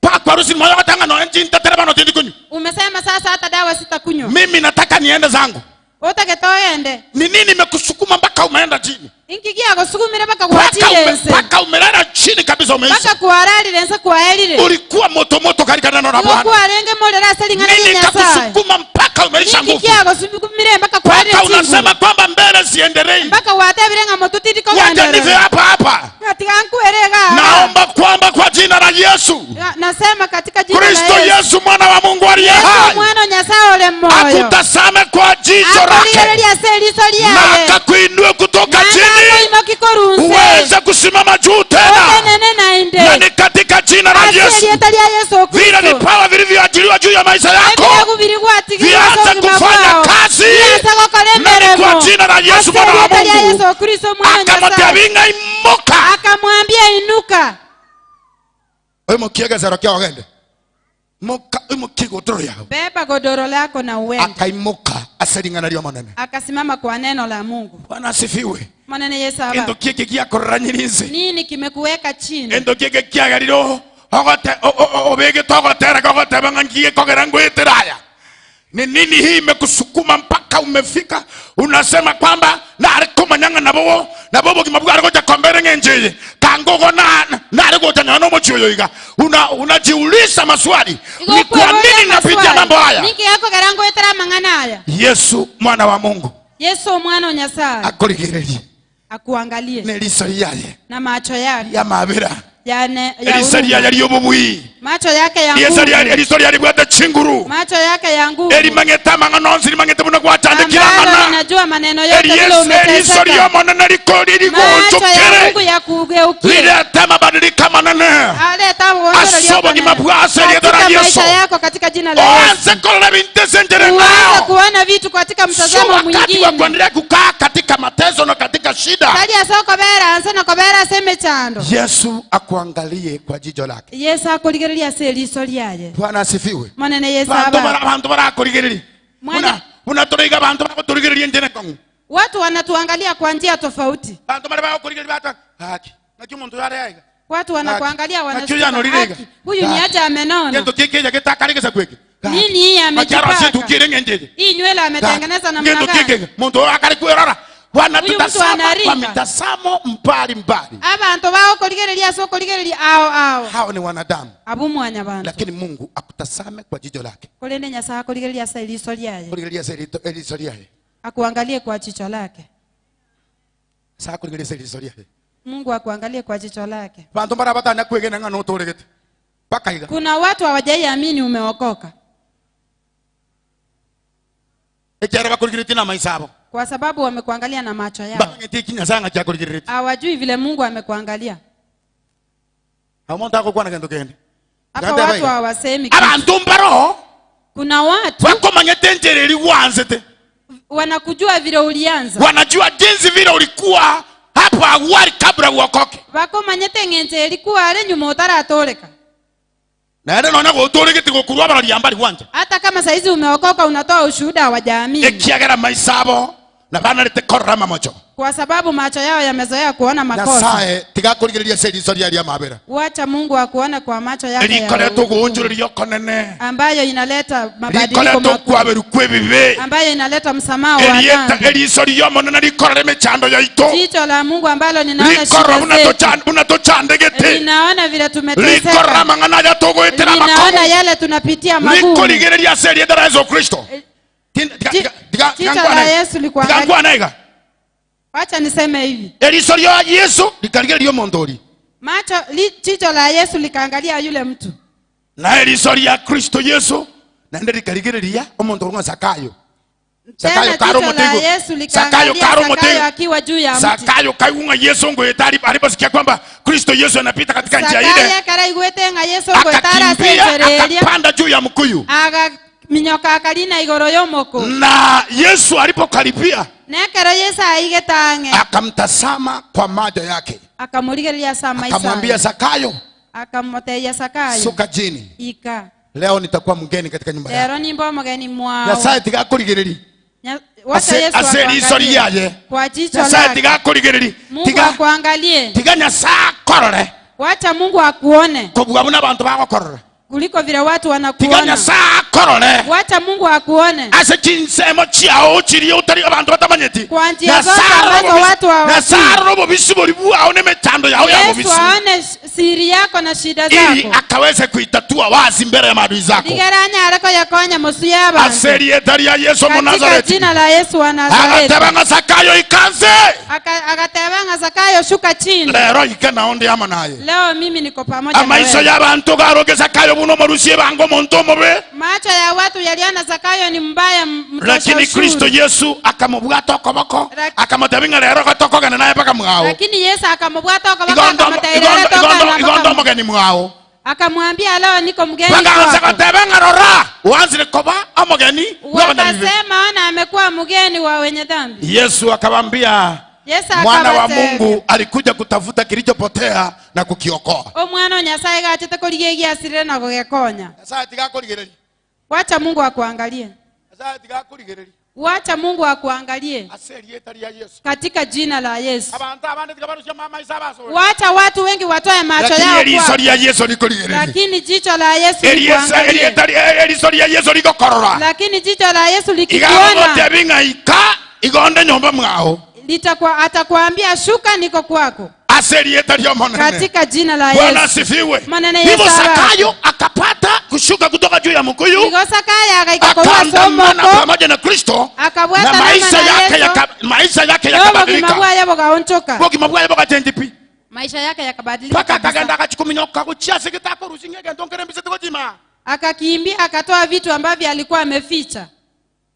Paka harusi moyo katanga no engine tatereba no tindi kunywa. Umesema sasa hata dawa sitakunywa. Mimi nataka niende zangu. Utake toende. Ni nini imekusukuma mpaka umeenda chini? Inkigia kusukumira mpaka kuachilense. Mpaka umelala chini kabisa umeisha. Mpaka kuaralirense kuaelire. Ulikuwa moto moto katika neno la Bwana. Ulikuwa renge molera selingana Nini na Nyasaye. kakusukuma mpaka umeisha nguvu? Inkigia kusukumira mpaka kuaralire. Mpaka unasema kwamba mbele siendelei. Mpaka watebirenga motutiri ko Wacha nife hapa hapa. Katika nkuerega. Naomba kwamba kwa jina la Yesu. Nasema katika jina la Yesu. Kristo Yesu mwana wa Mungu aliye hai. Mwana Nyasaye ole moyo. Akutazame kwa jicho lake. Na akakuinue kutoka chini. Uweze kusimama juu tena. Na ni katika jina la Yesu. Vile vipawa vilivyoachiliwa juu ya maisha yako vianze kufanya kazi. Na ni kwa jina la Yesu mwana wa Mungu. Akamwambia imuka. Akamwambia inuka. Beba godoro lako na uende. Akaimuka aselingana lyo manene. Akasimama kwa neno la Mungu. Bwana asifiwe. Manene Yesu aba. Endo kieke gyakororanyirize. Nini kimekuweka chini? Endo kieke kyagariro ogote obege togotera gogoteba ngiye kogera ngweteraya. Ni nini hii imekusukuma mpaka umefika unasema kwamba na arikumanyanga nabo nabo kimabwa arikoja kombere ngenjeye kangogo na na arikoja nyano mochiyo iga unajiuliza maswali, ni kwa nini napitia mambo haya? Niki yako garango etera mangana haya. Yesu mwana wa Mungu. Yesu mwana wa Nyasaye. Akorigererie. Akuangalie. Neliso yaye. Na macho yake. Ya mabira. Ya eliso yali macho yake ya nguvu. Eliso yali bwata chinguru. Macho yake ya nguvu. Elimangeta mangano nsilimangeta muno kwatandikira mana. Najua maneno yote vile umeteseka. Eliso lyomonene likoli Macho ya Mungu ya kugeukia. Lileta mabadiliko manene. Aleta uongo Asobo kimabwase liyedora Yesu. Maisha yako katika jina la Yesu. Uanze kuona vintesendere Uanze nao. kuona vitu katika mtazamo Wakati wa mwingine. kuendelea kukaa katika mateso na katika shida. Kali asoko bera anse kobera seme chando. Yesu akuangalie kwa jicho lake. Yesu akoligereria se liso lyaye. Bwana asifiwe. Manene Yesu aba. Bantu barakoligereria. Una toriga bantu bakoligereria njene kongu. Watu wanatuangalia kwa njia tofauti. Bantu bale bakoligereria bata. Haki. Nakyo muntu yare. Watu wanakuangalia wanasema huyu ni aje amenona. Kento kikeja kitakarigesa kweke. Nini hii amejipaka? Hii nywele ametengeneza namna gani? Muntu akarikuerora. Wanatutazama kwa mitazamo mbali mbali. Abantu bao koligereria so koligereria ao ao. Hao ni wanadamu. Abu mwanya bantu. Lakini Mungu akutazame kwa jicho lake. Kolende Nyasaye koligereria sa iliso lyaye. Koligereria sa iliso lyaye. Akuangalie kwa jicho lake. Sa koligereria sa iliso lyaye. Mungu akuangalie kwa jicho lake. Bantu bara batana kwegena ngano toregete. Paka iga. Kuna watu hawajaiamini umeokoka. Ekera bakoligereria na maisabo. Kwa sababu wamekuangalia na macho yao. Hawajui vile Mungu amekuangalia. Hapa watu hawasemi kitu. Kuna watu wanakujua vile ulianza. Wanajua jinsi vile ulikuwa hapo awali kabla uokoke. Bakomanyete ngenze ilikuwa ale nyuma utaratoleka. Na ndio naona gotoregete gokurwa baraliambali wanja. Hata kama saizi umeokoka unatoa ushuhuda wa jamii. Ekiagera maisabo na bana lete korama macho. Kwa sababu macho yao yamezoea kuona makosa. Nyasaye tigakurigereria se riso ria mabera. Wacha Mungu akuone kwa macho yake. Rikoreto guhunjureria konene. Ambayo inaleta mabadiliko makubwa. Ambayo inaleta msamaha wa dhambi. Eriso ria monene rikorere mechando yaito. Jicho la Mungu ambalo ninaona shida zetu. Unatochandegete. Ninaona vile tumeteseka. Rikorera mangana ya togoetera makomo. Ninaona yale tunapitia magumu. Rikorigereria se ria Yesu Kristo. Jicho la Yesu likuangalia. Wacha niseme hivi. Eriso lya Yesu likaligeria mondori. Macho jicho la Yesu likaangalia yule mtu. Na eriso lya Kristo Yesu naende likaligeria omonto ngwa Zakayo. Zakayo karo motego. Zakayo karo motego akiwa juu ya mti. Zakayo kaiunga Yesu ngoetari aliposikia kwamba Kristo Yesu anapita katika njia ile. Zakayo karaigwete nga Yesu ngoetara senjereria. Akapanda juu ya mkuyu. Aga minyoka akalina igoro yomoko. Na Yesu alipokaribia nekero Yesu aigetange akamtazama kwa macho yake. Akamuligeria sama isa. Akamwambia Zakayo. Akamoteya Zakayo. Suka chini. Ika. Leo nitakuwa mgeni katika nyumba yako. Leo nimbo mgeni mwao. Nyasaye tigakurigereri. Wacha Yesu akuangalie. Kwa jicho lake. Nyasaye tigakurigereri. Mungu akuangalie. Tiga Nyasaye akorore. Wacha Mungu akuone. Kobwa buna bantu bagokorora. Kuliko vile watu wanakuona. Tiga Nyasaye akorore. Wacha Mungu akuone. Ase chinsemo chiao chiri utari abantu batamanyeti. Kwa njia zote ambazo watu hawajui. Nyasaye robo bisibori bwao nemetando yao ya Yesu aone siri yako na shida zako. Ili akaweze kuitatua wazi mbele ya maadui zako. Digeranya arako yakonya musu y'abantu. Aseri etaria Yesu mu Nazareti. Katika jina la Yesu wa Nazareti. Agatebanga Zakayo ikanze. Agatebanga Zakayo shuka chini. Lero ikena onde ama naye. Leo mimi niko pamoja na wewe. Amaisha y'abantu garoge Zakayo buno marusie bango muntu mobe. Macho ya watu yaliona Zakayo ni mbaya mtosha. Lakini Kristo Yesu akamubwata okoboko akamutebinga lero katokogana naye paka mwao. Lakini Yesu akamubwata okoboko akamutairera toka igondo mugeni mwao. Akamwambia leo niko mgeni kwako. Bakaanza kutebenga rora uanze koba amugeni. Wakasema ona amekuwa mgeni wa wenye dhambi. Yesu akamwambia Yesu mwana wa Mungu alikuja kutafuta kilichopotea na kukiokoa. Omwana Nyasaye gachete korigegia asirire na kugekonya. Nyasaye tigakorigereria. Wacha Mungu akuangalie. Nyasaye tigakorigereria. Wacha Mungu akuangalie. Katika jina la Yesu. Wacha watu wengi watoe macho yao kwako. Lakini jicho la Yesu likuangalie. Lakini jicho la Yesu likikuona, litakuwa atakwambia shuka niko kwako. Katika jina la Yesu. Bwana asifiwe. Hivyo Zakayo akapata kushuka kutoka juu ya mkuyu. Akaandamana pamoja na Kristo. Na maisha yake yakabadilika. Maisha yake yakabadilika. Paka akagenda akachukuminyoka kuchia sikitako rusingege ndongere mbise tukojima. Akakimbia akatoa vitu ambavyo alikuwa ameficha.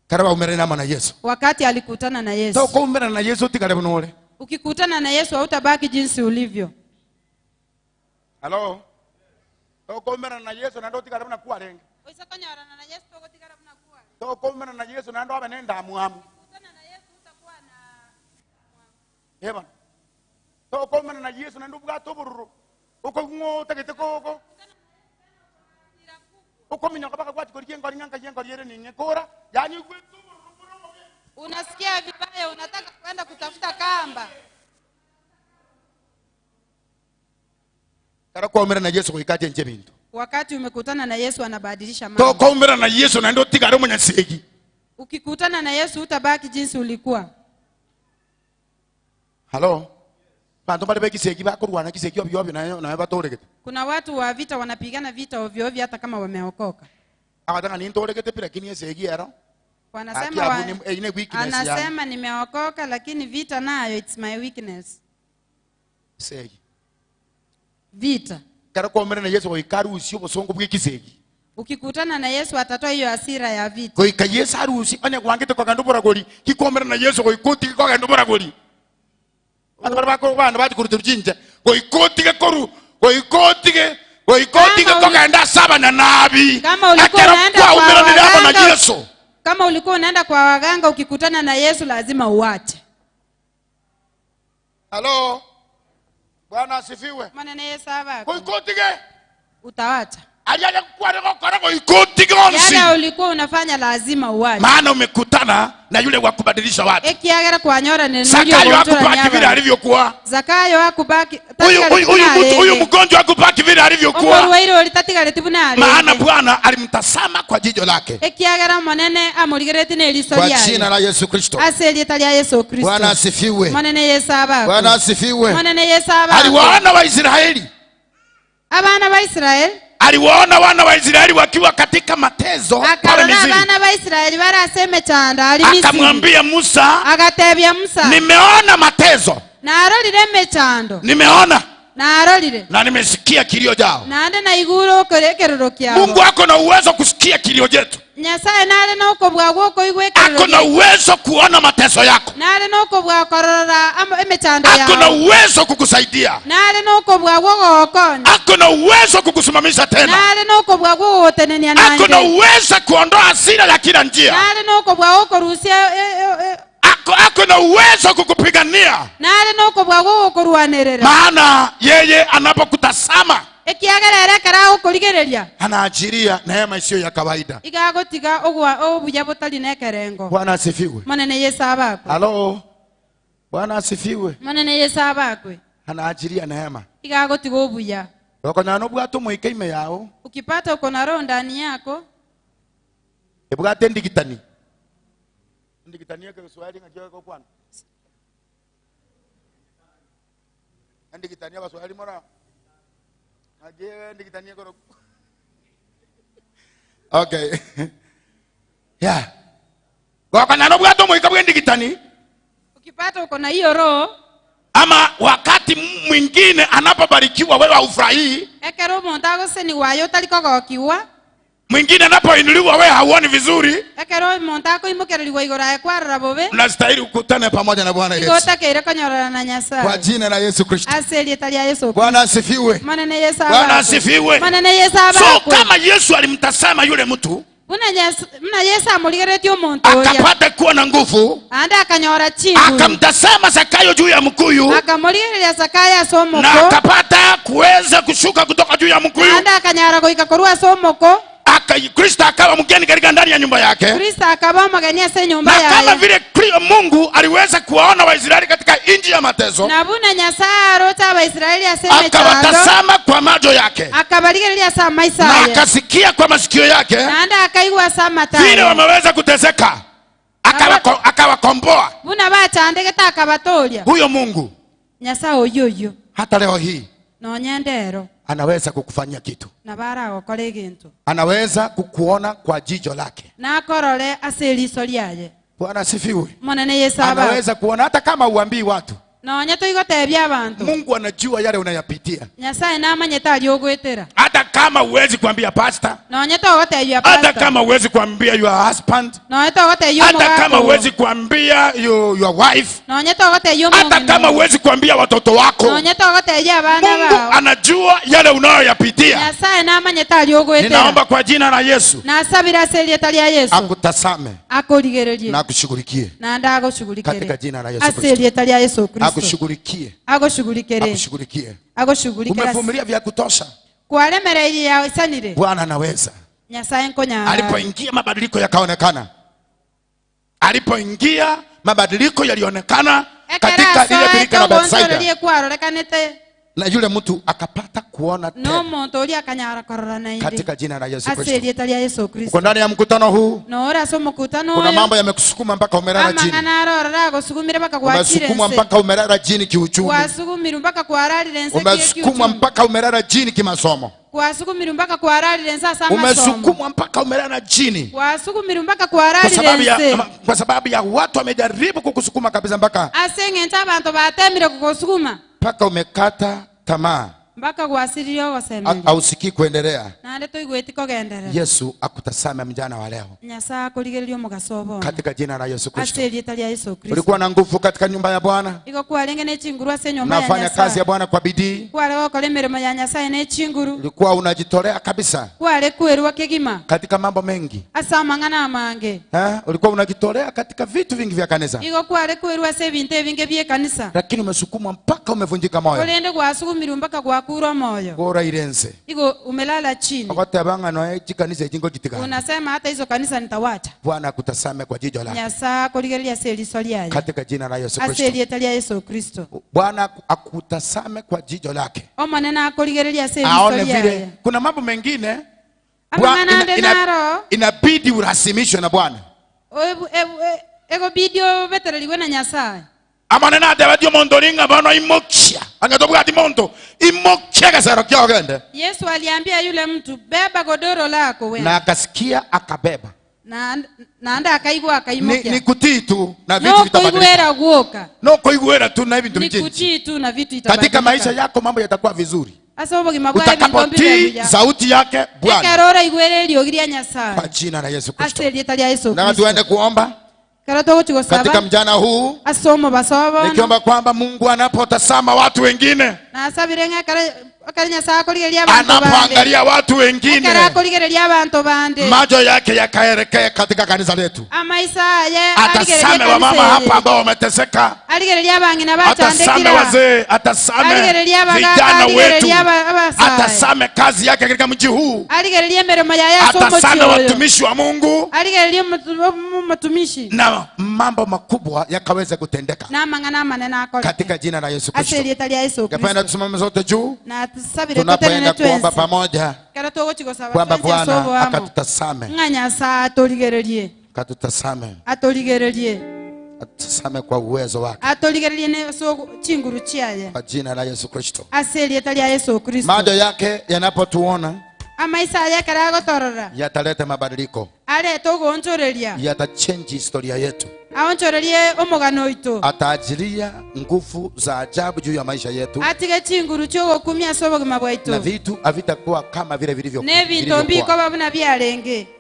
Karaba umerena na Yesu. Wakati alikutana na Yesu. Toko umerena na Yesu tikare bunore. Ukikutana na Yesu hautabaki jinsi ulivyo. Halo. Toko umerena na Yesu na ndo tikare buna kuwa renge. Oisakonyorana na Yesu toko tikare buna kuwa. Toko umerena na Yesu na ndo abenenda amuamu. Ukikutana na Yesu utakuwa na Eba. Toko umerena na Yesu na ndo bwato bururu. Uko ngo tagete koko. Uko minyoka baka gwati koriye ngori nganka yengori yere ninge kora. Yani unasikia vibaya, unataka kwenda kutafuta kamba. Kara kwa umera na Yesu kuikaje nje bintu. Wakati umekutana na Yesu anabadilisha mambo. Tokombera na Yesu na ndio tigare munyasegi. Ukikutana na Yesu utabaki jinsi ulikuwa. Halo. Bantu bali bekisegi bakurwana kisegi obyo obyo na batoregete. Kuna watu wa vita wanapigana vita ovyo ovyo hata kama wameokoka. Abatanga ni ntoregete pira lakini esegi ero. Wanasema anasema nimeokoka lakini vita nayo it's my weakness. Segi. Vita. Karakomera na Yesu ikarusi obosongo bw'ekisegi. Ukikutana na Yesu atatoa hiyo hasira ya vita. Goika Yesu arusi anya kwangete kwa kandobora goli. Kikomera na Yesu goikoti kwa kandobora goli. Bantu bako bana bati kuruturujinja. Goikoti koru, goikoti goikoti kwa kanda saba na nabi. Kama ulikuwa unaenda kwa waganga, Yesu. Kama ulikuwa unaenda kwa waganga ukikutana na Yesu lazima uache. Halo. Bwana asifiwe. Maana Yesu abako. Goikoti utawacha. Yale ulikuwa unafanya lazima uache. Maana umekutana na yule wa kubadilisha watu. Ekiagera kwanyora neno Zakayo hakubaki vile alivyokuwa. Zakayo hakubaki. Huyu mgonjwa hakubaki vile alivyokuwa. Maana Bwana alimtazama kwa jicho lake. Ekiagera monene amurigerete neliso lyaye. Kwa jina la Yesu Kristo. Aselieta lya Yesu Kristo. Bwana asifiwe. Monene Yesu abako. Bwana asifiwe. Monene Yesu abako. Aliwaona Waisraeli. Abana wa Israeli. Aliwaona wana wa Israeli wakiwa katika mateso pale Misri. Abana wa Israeli baraseme chanda ali Misri. Akamwambia Musa, akatebia Musa, nimeona mateso. Na arolire mechando. Nimeona. Na arolire. Na nimesikia kilio chao. Na ande na iguro korekerero kyao. Mungu ako na uwezo kusikia kilio chetu. Nyasaye nare nokobwa gwoko igwekerero. Ako na uwezo kuona mateso yako. Nare nokobwa korora emechando yao. Ako na uwezo kukusaidia. Nare nokobwa gwogokonya. Ako na uwezo kukusimamisha tena. Nare nokobwa gwogotenenia nanje. Ako na uwezo kuondoa hasira ya kila njia. Nare nokobwa okorusia Ako na uwezo kukupigania. Nare nokobwa gwogokorwanerera. Maana yeye anapokutazama ekiagerere kara okorigereria anaachilia neema isiyo ya kawaida. Igagotiga ogwa obuya butali nekerengo. Bwana asifiwe. Manene Yesu abakwe. Halo. Bwana asifiwe. Manene Yesu abakwe. Anaachilia neema. Igagotiga obuya. Okonyana obwato moike ime yao. Ukipata uko na roho ndani yako. Ebwate ndigitani. Ndigitani yake Kiswahili ngakiwa kwa kwana. Ndigitani ya Kiswahili mora. Okay. Yeah. Ukipata uko na hiyo roho. Ama wakati mwingine anapobarikiwa wewe haufurahii. Ekero omuntu agoseniwa otarikogokiwa. Mwingine anapoinuliwa wewe hauoni vizuri. Ekero omuntu akoimokereriwa igoro aye kwarora bobe. Unastahili ukutane pamoja na Bwana Yesu. Igotakeire konyorana na Nyasaye. Kwa jina la Yesu Kristo. Aselieta lya Yesu. Bwana asifiwe. Manene Yesu. Bwana asifiwe. Manene Yesu abakwe. So kama Yesu alimtazama yule mtu, muna Yesu amuligeretie omuntu oria. Akapata kuwa na nguvu. Ande akanyora chinguru. Akamtazama Zakayo juu ya mkuyu. Akamuligereria Zakayo ase omoko. Na akapata kuweza kushuka kutoka juu ya mkuyu. Ande akanyara goika korwa ase omoko. Kristo akawa mgeni katika ndani ya nyumba yake. Kristo akawa mgeni ase nyumba Na yake. kama vile Mungu aliweza kuwaona Waisraeli katika nchi ya mateso. Na buna Nyasaye arota Waisraeli ase mechando. Akawatazama kwa macho yake. Akabarigereria ase amaiso Na aye. akasikia kwa masikio yake. Na anda akaigwa ase amatayo. Vile wameweza kuteseka. Akawakomboa. Buna bachandegete akabatoria. Huyo Mungu. Nyasaye oyoyo. Hata leo hii. Nonyendero. Anaweza kukufanyia kitu. Na bara gokora egintu. Anaweza kukuona kwa jicho lake. Na akorore ase eriso riaye. Bwana asifiwe. Monene Yesu aba. Anaweza kuona hata kama uambii watu. Nonya toigotebia abantu. Mungu anajua yale unayapitia. Nyasaye namanyete ari ogwetera. Hata kama uwezi kuambia pastor. Nonya togotebia pastor. Hata kama uwezi kuambia your husband. Nonya togotebia Hata kama uwezi kuambia your wife. Nonya togotebia omonto. Hata kama uwezi kuambia watoto wako. Nonya togotebia abana Mungu bao. anajua yale unayoyapitia. Nyasaye namanyete ari ogwetera. Ninaomba kwa jina la Yesu. Nasabira ase erieta ria Yesu. Akutazame. Akorigererie. Na akushughulikie. Na ndagoshughulikere. Katika jina la Yesu Ase Kristo. erieta ria Yesu Kristo. Akushughulikie. Agoshughulikere. Akushughulikie. Agoshughulikere. Umevumilia vya kutosha. Kwaremereire yasanire. Bwana anaweza. Nyasaye nkonyara. Alipoingia mabadiliko yakaonekana. Alipoingia mabadiliko yalionekana katika lile birika la Bethsaida. Na yule mtu akapata kuona tena. No muntu uri akanyara korora na indi. Katika jina la Yesu Kristo. Asili ya Yesu Kristo. Uko ndani ya mkutano huu. No ora so mkutano. Kuna mambo yamekusukuma mpaka umelala chini. Umesukumwa mpaka umelala chini kiuchumi. Umesukumwa mpaka umelala chini kimasomo. Umesukumwa mpaka umelala chini. Kwa sababu ya watu wamejaribu kukusukuma kabisa mpaka mpaka umekata tamaa. Mpaka gwasiririo gosemeri. Hausikii kuendelea. Na toigweti kogenderera. Yesu akutazame mjana wa leo. Nyasaye akorigereria omugaso. Katika jina la Yesu Kristo. Ase rieta ria Yesu Kristo. Ulikuwa na nguvu katika nyumba ya Bwana. Iko kwarenge ne chinguru ase nyumba ya Nafanya Nyasaye. kazi ya Bwana kwa bidii. Kware gokora emirimo ya Nyasaye ne chinguru. Ulikuwa unajitolea kabisa. Kware kwerwa kegima. Katika mambo mengi. Ase amang'ana amange. Ulikuwa unajitolea katika vitu vingi vya kanisa. Iko kware kwerwa ase ebinto ebinge bie kanisa. Lakini umesukumwa mpaka umevunjika moyo. Korende gwasukumirwe mpaka gwakura moyo. Gora irenze. Iko umelala chini. Ogotabanga no kanisa ejingo gitigana. Unasema hata hizo kanisa nitawacha. Bwana akutazame kwa jicho lake. Nyasaye akorigereria ase eriso riaye. Katika jina la Yesu Kristo. Ase rieta ria Yesu Kristo. Bwana akutazame kwa jicho lake. Omonene akorigereria ase eriso Aone riaye. vile kuna mambo mengine inabidi urasimishwe na Bwana. Ego bidi obetererigwe na Nyasaye. Amanene atebatie omonto ringa bono imokia. Angatobwati monto imokia gasero kyogende. Yesu aliambia yule mtu, beba godoro lako wewe. Na akasikia akabeba. Na anda akaigwa akaimokia. Ni kutii tu na vitu vitabadilika. No kuigwera guoka. No kuigwera tu na vitu Ni kutii tu na vitu itabadilika. Katika maisha yako mambo yatakuwa vizuri. Asa obogima bwawe Utakapotii sauti yake Bwana. Ekerora igwere eriogi Nyasaye. Kwa jina la Yesu Kristo. Ase rieta ria Yesu Na Kristo. tuende kuomba. Katika mjana huu asomo basobo nikiomba kwamba Mungu anapotazama watu wengine, anapoangalia watu wengine, macho yake yakaelekea katika kanisa letu. Atasame wamama hapa ambao wameteseka, atasame wazee, atasame vijana wetu, atasame kazi yake katika mji huu, atasame watumishi wa Mungu, na mambo makubwa yakaweza kutendeka katika jina la Yesu Kristo. Ningependa tusimame zote juu tunapoenda kuomba pamoja kwamba Bwana akatutazame, akatutazame, atutazame kwa uwezo wake, kwa jina la Yesu Kristo. Macho yake yanapotuona yataleta mabadiliko, yatachange historia yetu, ataajilia nguvu za ajabu juu ya maisha yetu, na vitu havitakuwa kama vile vilivyokuwa.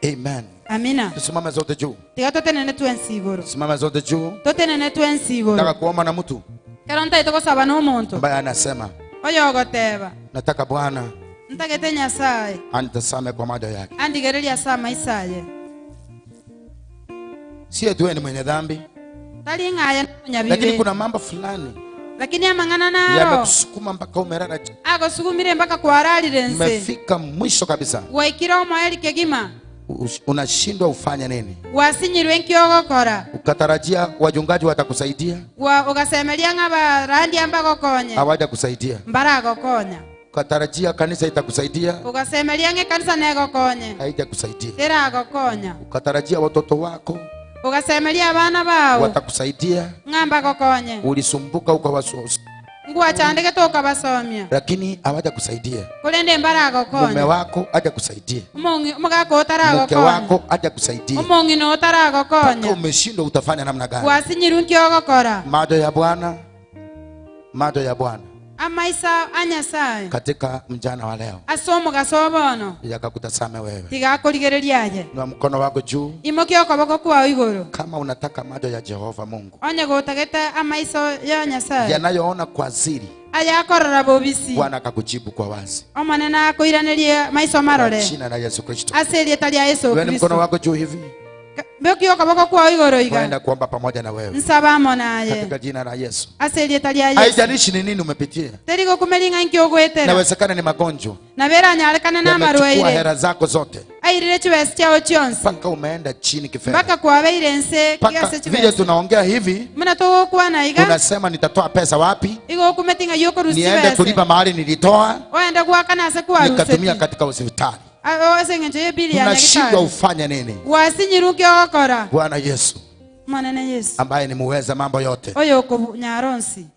Amen. Amina. Tusimame zote juu. Tusimame zote juu. Nataka kuomba na mtu ambaye anasema, nataka Bwana anitazame kwa macho yake. Si eti wewe ni mwenye dhambi, lakini kuna mambo fulani yamekusukuma mpaka umelala. Umefika mwisho kabisa. Unashindwa ufanye nini? Ukatarajia wachungaji watakusaidia, hawajakusaidia. Ukatarajia kanisa itakusaidia, haijakusaidia. Ukatarajia watoto wako watakusaidia, ulisumbuka ukawasomia, lakini hawajakusaidia. Mume wako hajakusaidia, mke wako hajakusaidia, mpaka umeshindwa utafanya namna gani? Macho ya Bwana, macho ya Bwana katika mjana wa leo yakakutazame wewe. Na mkono wako juu kama unataka macho ya Jehova Mungu yanayoona kwa siri, Bwana akakujibu kwa wazi. Kwa jina la Yesu Kristo. Wewe mkono wako juu hivi. Waenda kuomba pamoja na wewe katika jina la Yesu. Haijalishi ni nini umepitia. Inawezekana ni magonjwa. Yamechukua hela zako zote mpaka umeenda chini kifedha. Mpaka vile tunaongea hivi unasema nitatoa pesa wapi? Niende kulipa mahali nilitoa, nikatumia katika hospitali. Unashindwa ufanye nini? Bwana Yesu ambaye ni muweza mambo yote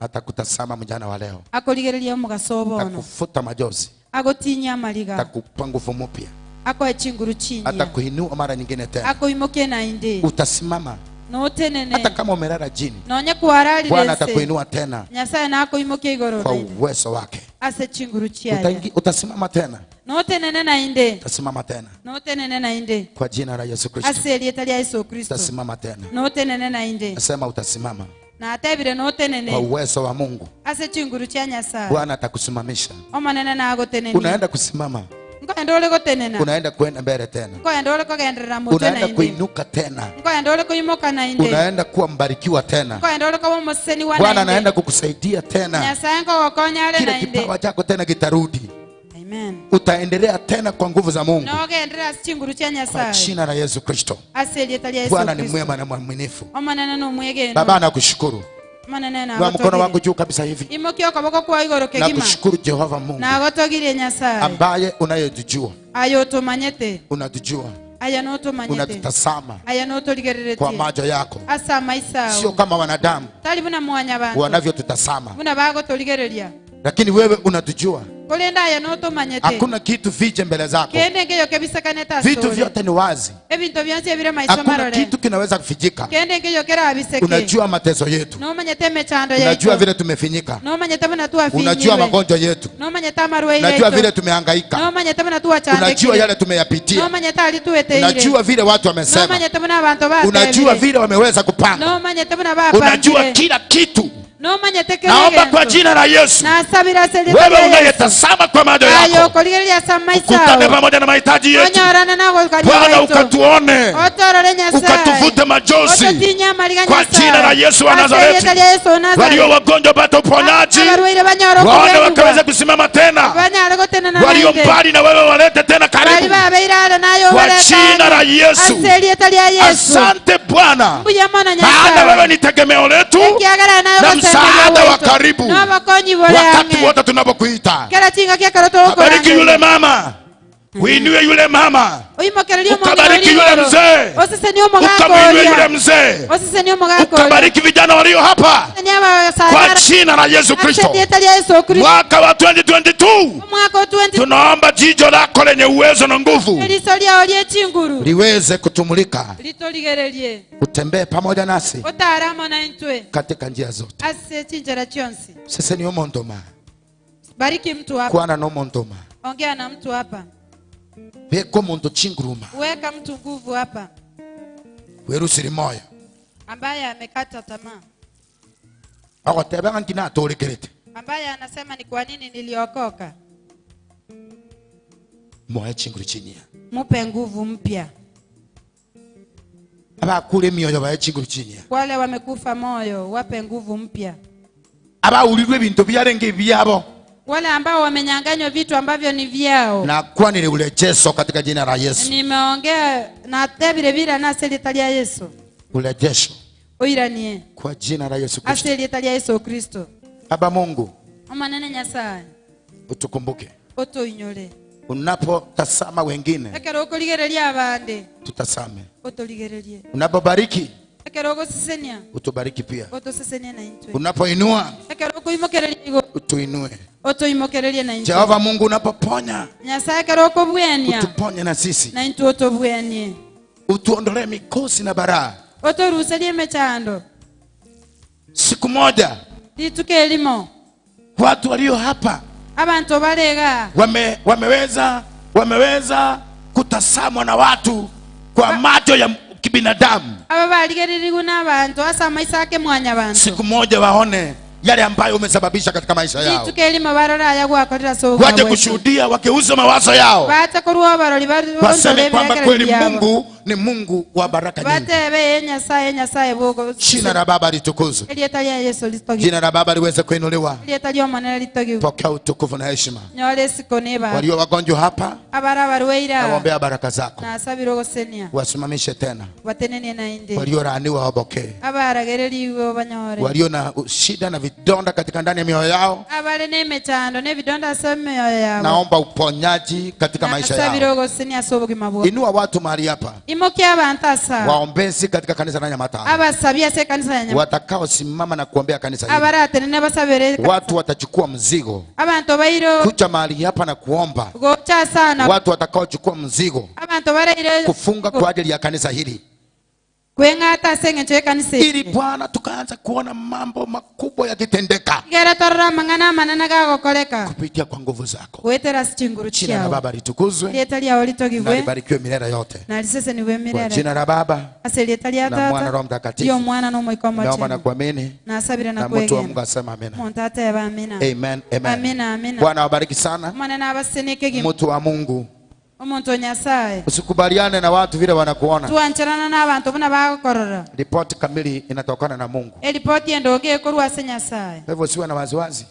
atakutazama mjana wa leo, atakufuta majozi, atakupa nguvu mpya, atakuinua mara nyingine tena, utasimama hata kama umelala chini. Bwana atakuinua tena kwa uwezo wake. Utasimama tena. Utasimama tena kwa jina la Yesu Kristo. Utasimama tena. Nasema utasimama kwa uwezo wa Mungu. Bwana atakusimamisha. Unaenda kusimama. Unaenda kuenda mbele tena. Unaenda kuinuka tena. Unaenda kuwa mbarikiwa tena. Bwana anaenda kukusaidia tena. Kile kipawa chako tena kitarudi. Amen. Utaendelea tena kwa nguvu za Mungu. Kwa jina la Yesu Kristo. Bwana ni mwema na mwaminifu. Baba, nakushukuru. Kwa mkono wangu juu kabisa hivi. Nakushukuru Jehova Mungu ambaye unayetujua. Unatujua. Unatutazama kwa macho yako, sio kama wanadamu wanavyotutazama, lakini wewe unatujua. Hakuna kitu fiche mbele zako. Vitu vyote ni wazi. Hakuna kitu kinaweza kufichika. Unajua mateso yetu. Unajua vile tumefinyika. Unajua magonjwa yetu. Unajua vile tumehangaika. Unajua yale tumeyapitia. Unajua vile watu wamesema. Unajua vile wameweza kupanga. Unajua kila kitu. Naomba kwa jina la Yesu, wewe unayetazama kwa macho yako, ukutane pamoja na mahitaji yetu. Bwana, ukatuone, ukatuvute machozi kwa jina la Yesu wa Nazareti. Walio wagonjwa pata uponyaji, waone wakaweza kusimama tena. Walio mbali na wewe walete tena karibu kwa jina la Yesu. Asante Bwana, maana wewe ni tegemeo letu na msaada wa karibu wakati wote tunapokuita. Bariki yule mama, uinue yule mama, ukabariki yule mzee, ukainue yule mzee, ukabariki vijana walio hapa kwa jina la Yesu Kristo. Mwaka wa 2022 tunaomba jicho lako lenye uwezo na nguvu liweze kutumulika, utembee pamoja nasi katika njia zote. Sasa ni omontoma, bariki mtu hapa, kwana no montoma, ongea na mtu hapa. Beko muntu chinguruma, weka mtu nguvu hapa. Werusiri moyo ambaye amekata tamaa, akoteba ngina tolekerete, ambaye anasema ni kwa nini niliokoka. Moyo chinguru chinia, mupe nguvu mpya. Abakule mioyo bae chinguru chinia, wale wamekufa moyo wape nguvu mpya. Abaurirwe bintu byarenge byabo, wale ambao wamenyang'anywa vitu ambavyo ni vyao. Na kwa nini urejesho katika jina la Yesu. Nimeongea na tebire bila na seli ya Yesu. Urejesho oiranie kwa jina la Yesu Kristo. Aseli ya Yesu Kristo. Baba Mungu, omanene Nyasaye, utukumbuke, otoinyore. Unapotazama wengine, ekero okoligereria abande, tutasame, otoligererie. Unapobariki, ekero ogosesenia, utubariki pia. Otosesenia na intwe. Unapoinua, ekero okoimokereria, utuinue. Otoimokererie na intwe. Jehova Mungu, unapoponya, Nyasaye ekero okobwenia, utuponye na sisi. Na intwe otobwenie. Utuondolee mikosi na baraa. Otoruserie mechando. Siku moja lituke elimo, watu walio hapa abantu balega wameweza kutasamwa na watu kwa macho ya kibinadamu. Aba baligeririwe n'abantu asa maisa ake mwanya bantu. Siku moja waone yale ambayo umesababisha katika maisha yao. Waje kushuhudia, wakeuza mawazo yao, waseme kwamba kweli Mungu ni Mungu wa baraka nyingi. Jina la Baba litukuzwe. Jina la Baba liweze kuinuliwa. Pokea utukufu na heshima. Walio wagonjwa hapa, nawaombea baraka zako. Wasimamishe tena. Waliolaaniwa wapokee. Walio na shida na vidonda katika ndani ya mioyo yao, naomba uponyaji katika maisha yao. Inua watu mahali hapa, waombezi katika kanisa la Nyamataro, watakao simama na kuombea kanisa hili. Watu watachukua mzigo kuja mahali hapa na kuomba. Watu watakao chukua mzigo kufunga kwa ajili ya kanisa hili, ili Bwana tukaanza kuona mambo makubwa yakitendeka kupitia kwa nguvu zako. Jina la Baba litukuzwe na libarikiwe milele yote. Kwa jina la Baba na Mwana Roho Mtakatifu, naomba na kuamini, na mtu wa Mungu asema amina. Amen, amen. Bwana awabariki sana. Mtu wa Mungu, usikubaliane na watu vile wanakuona. Ripoti kamili inatokana na Mungu. Kwa hivyo usiwe na wasiwasi.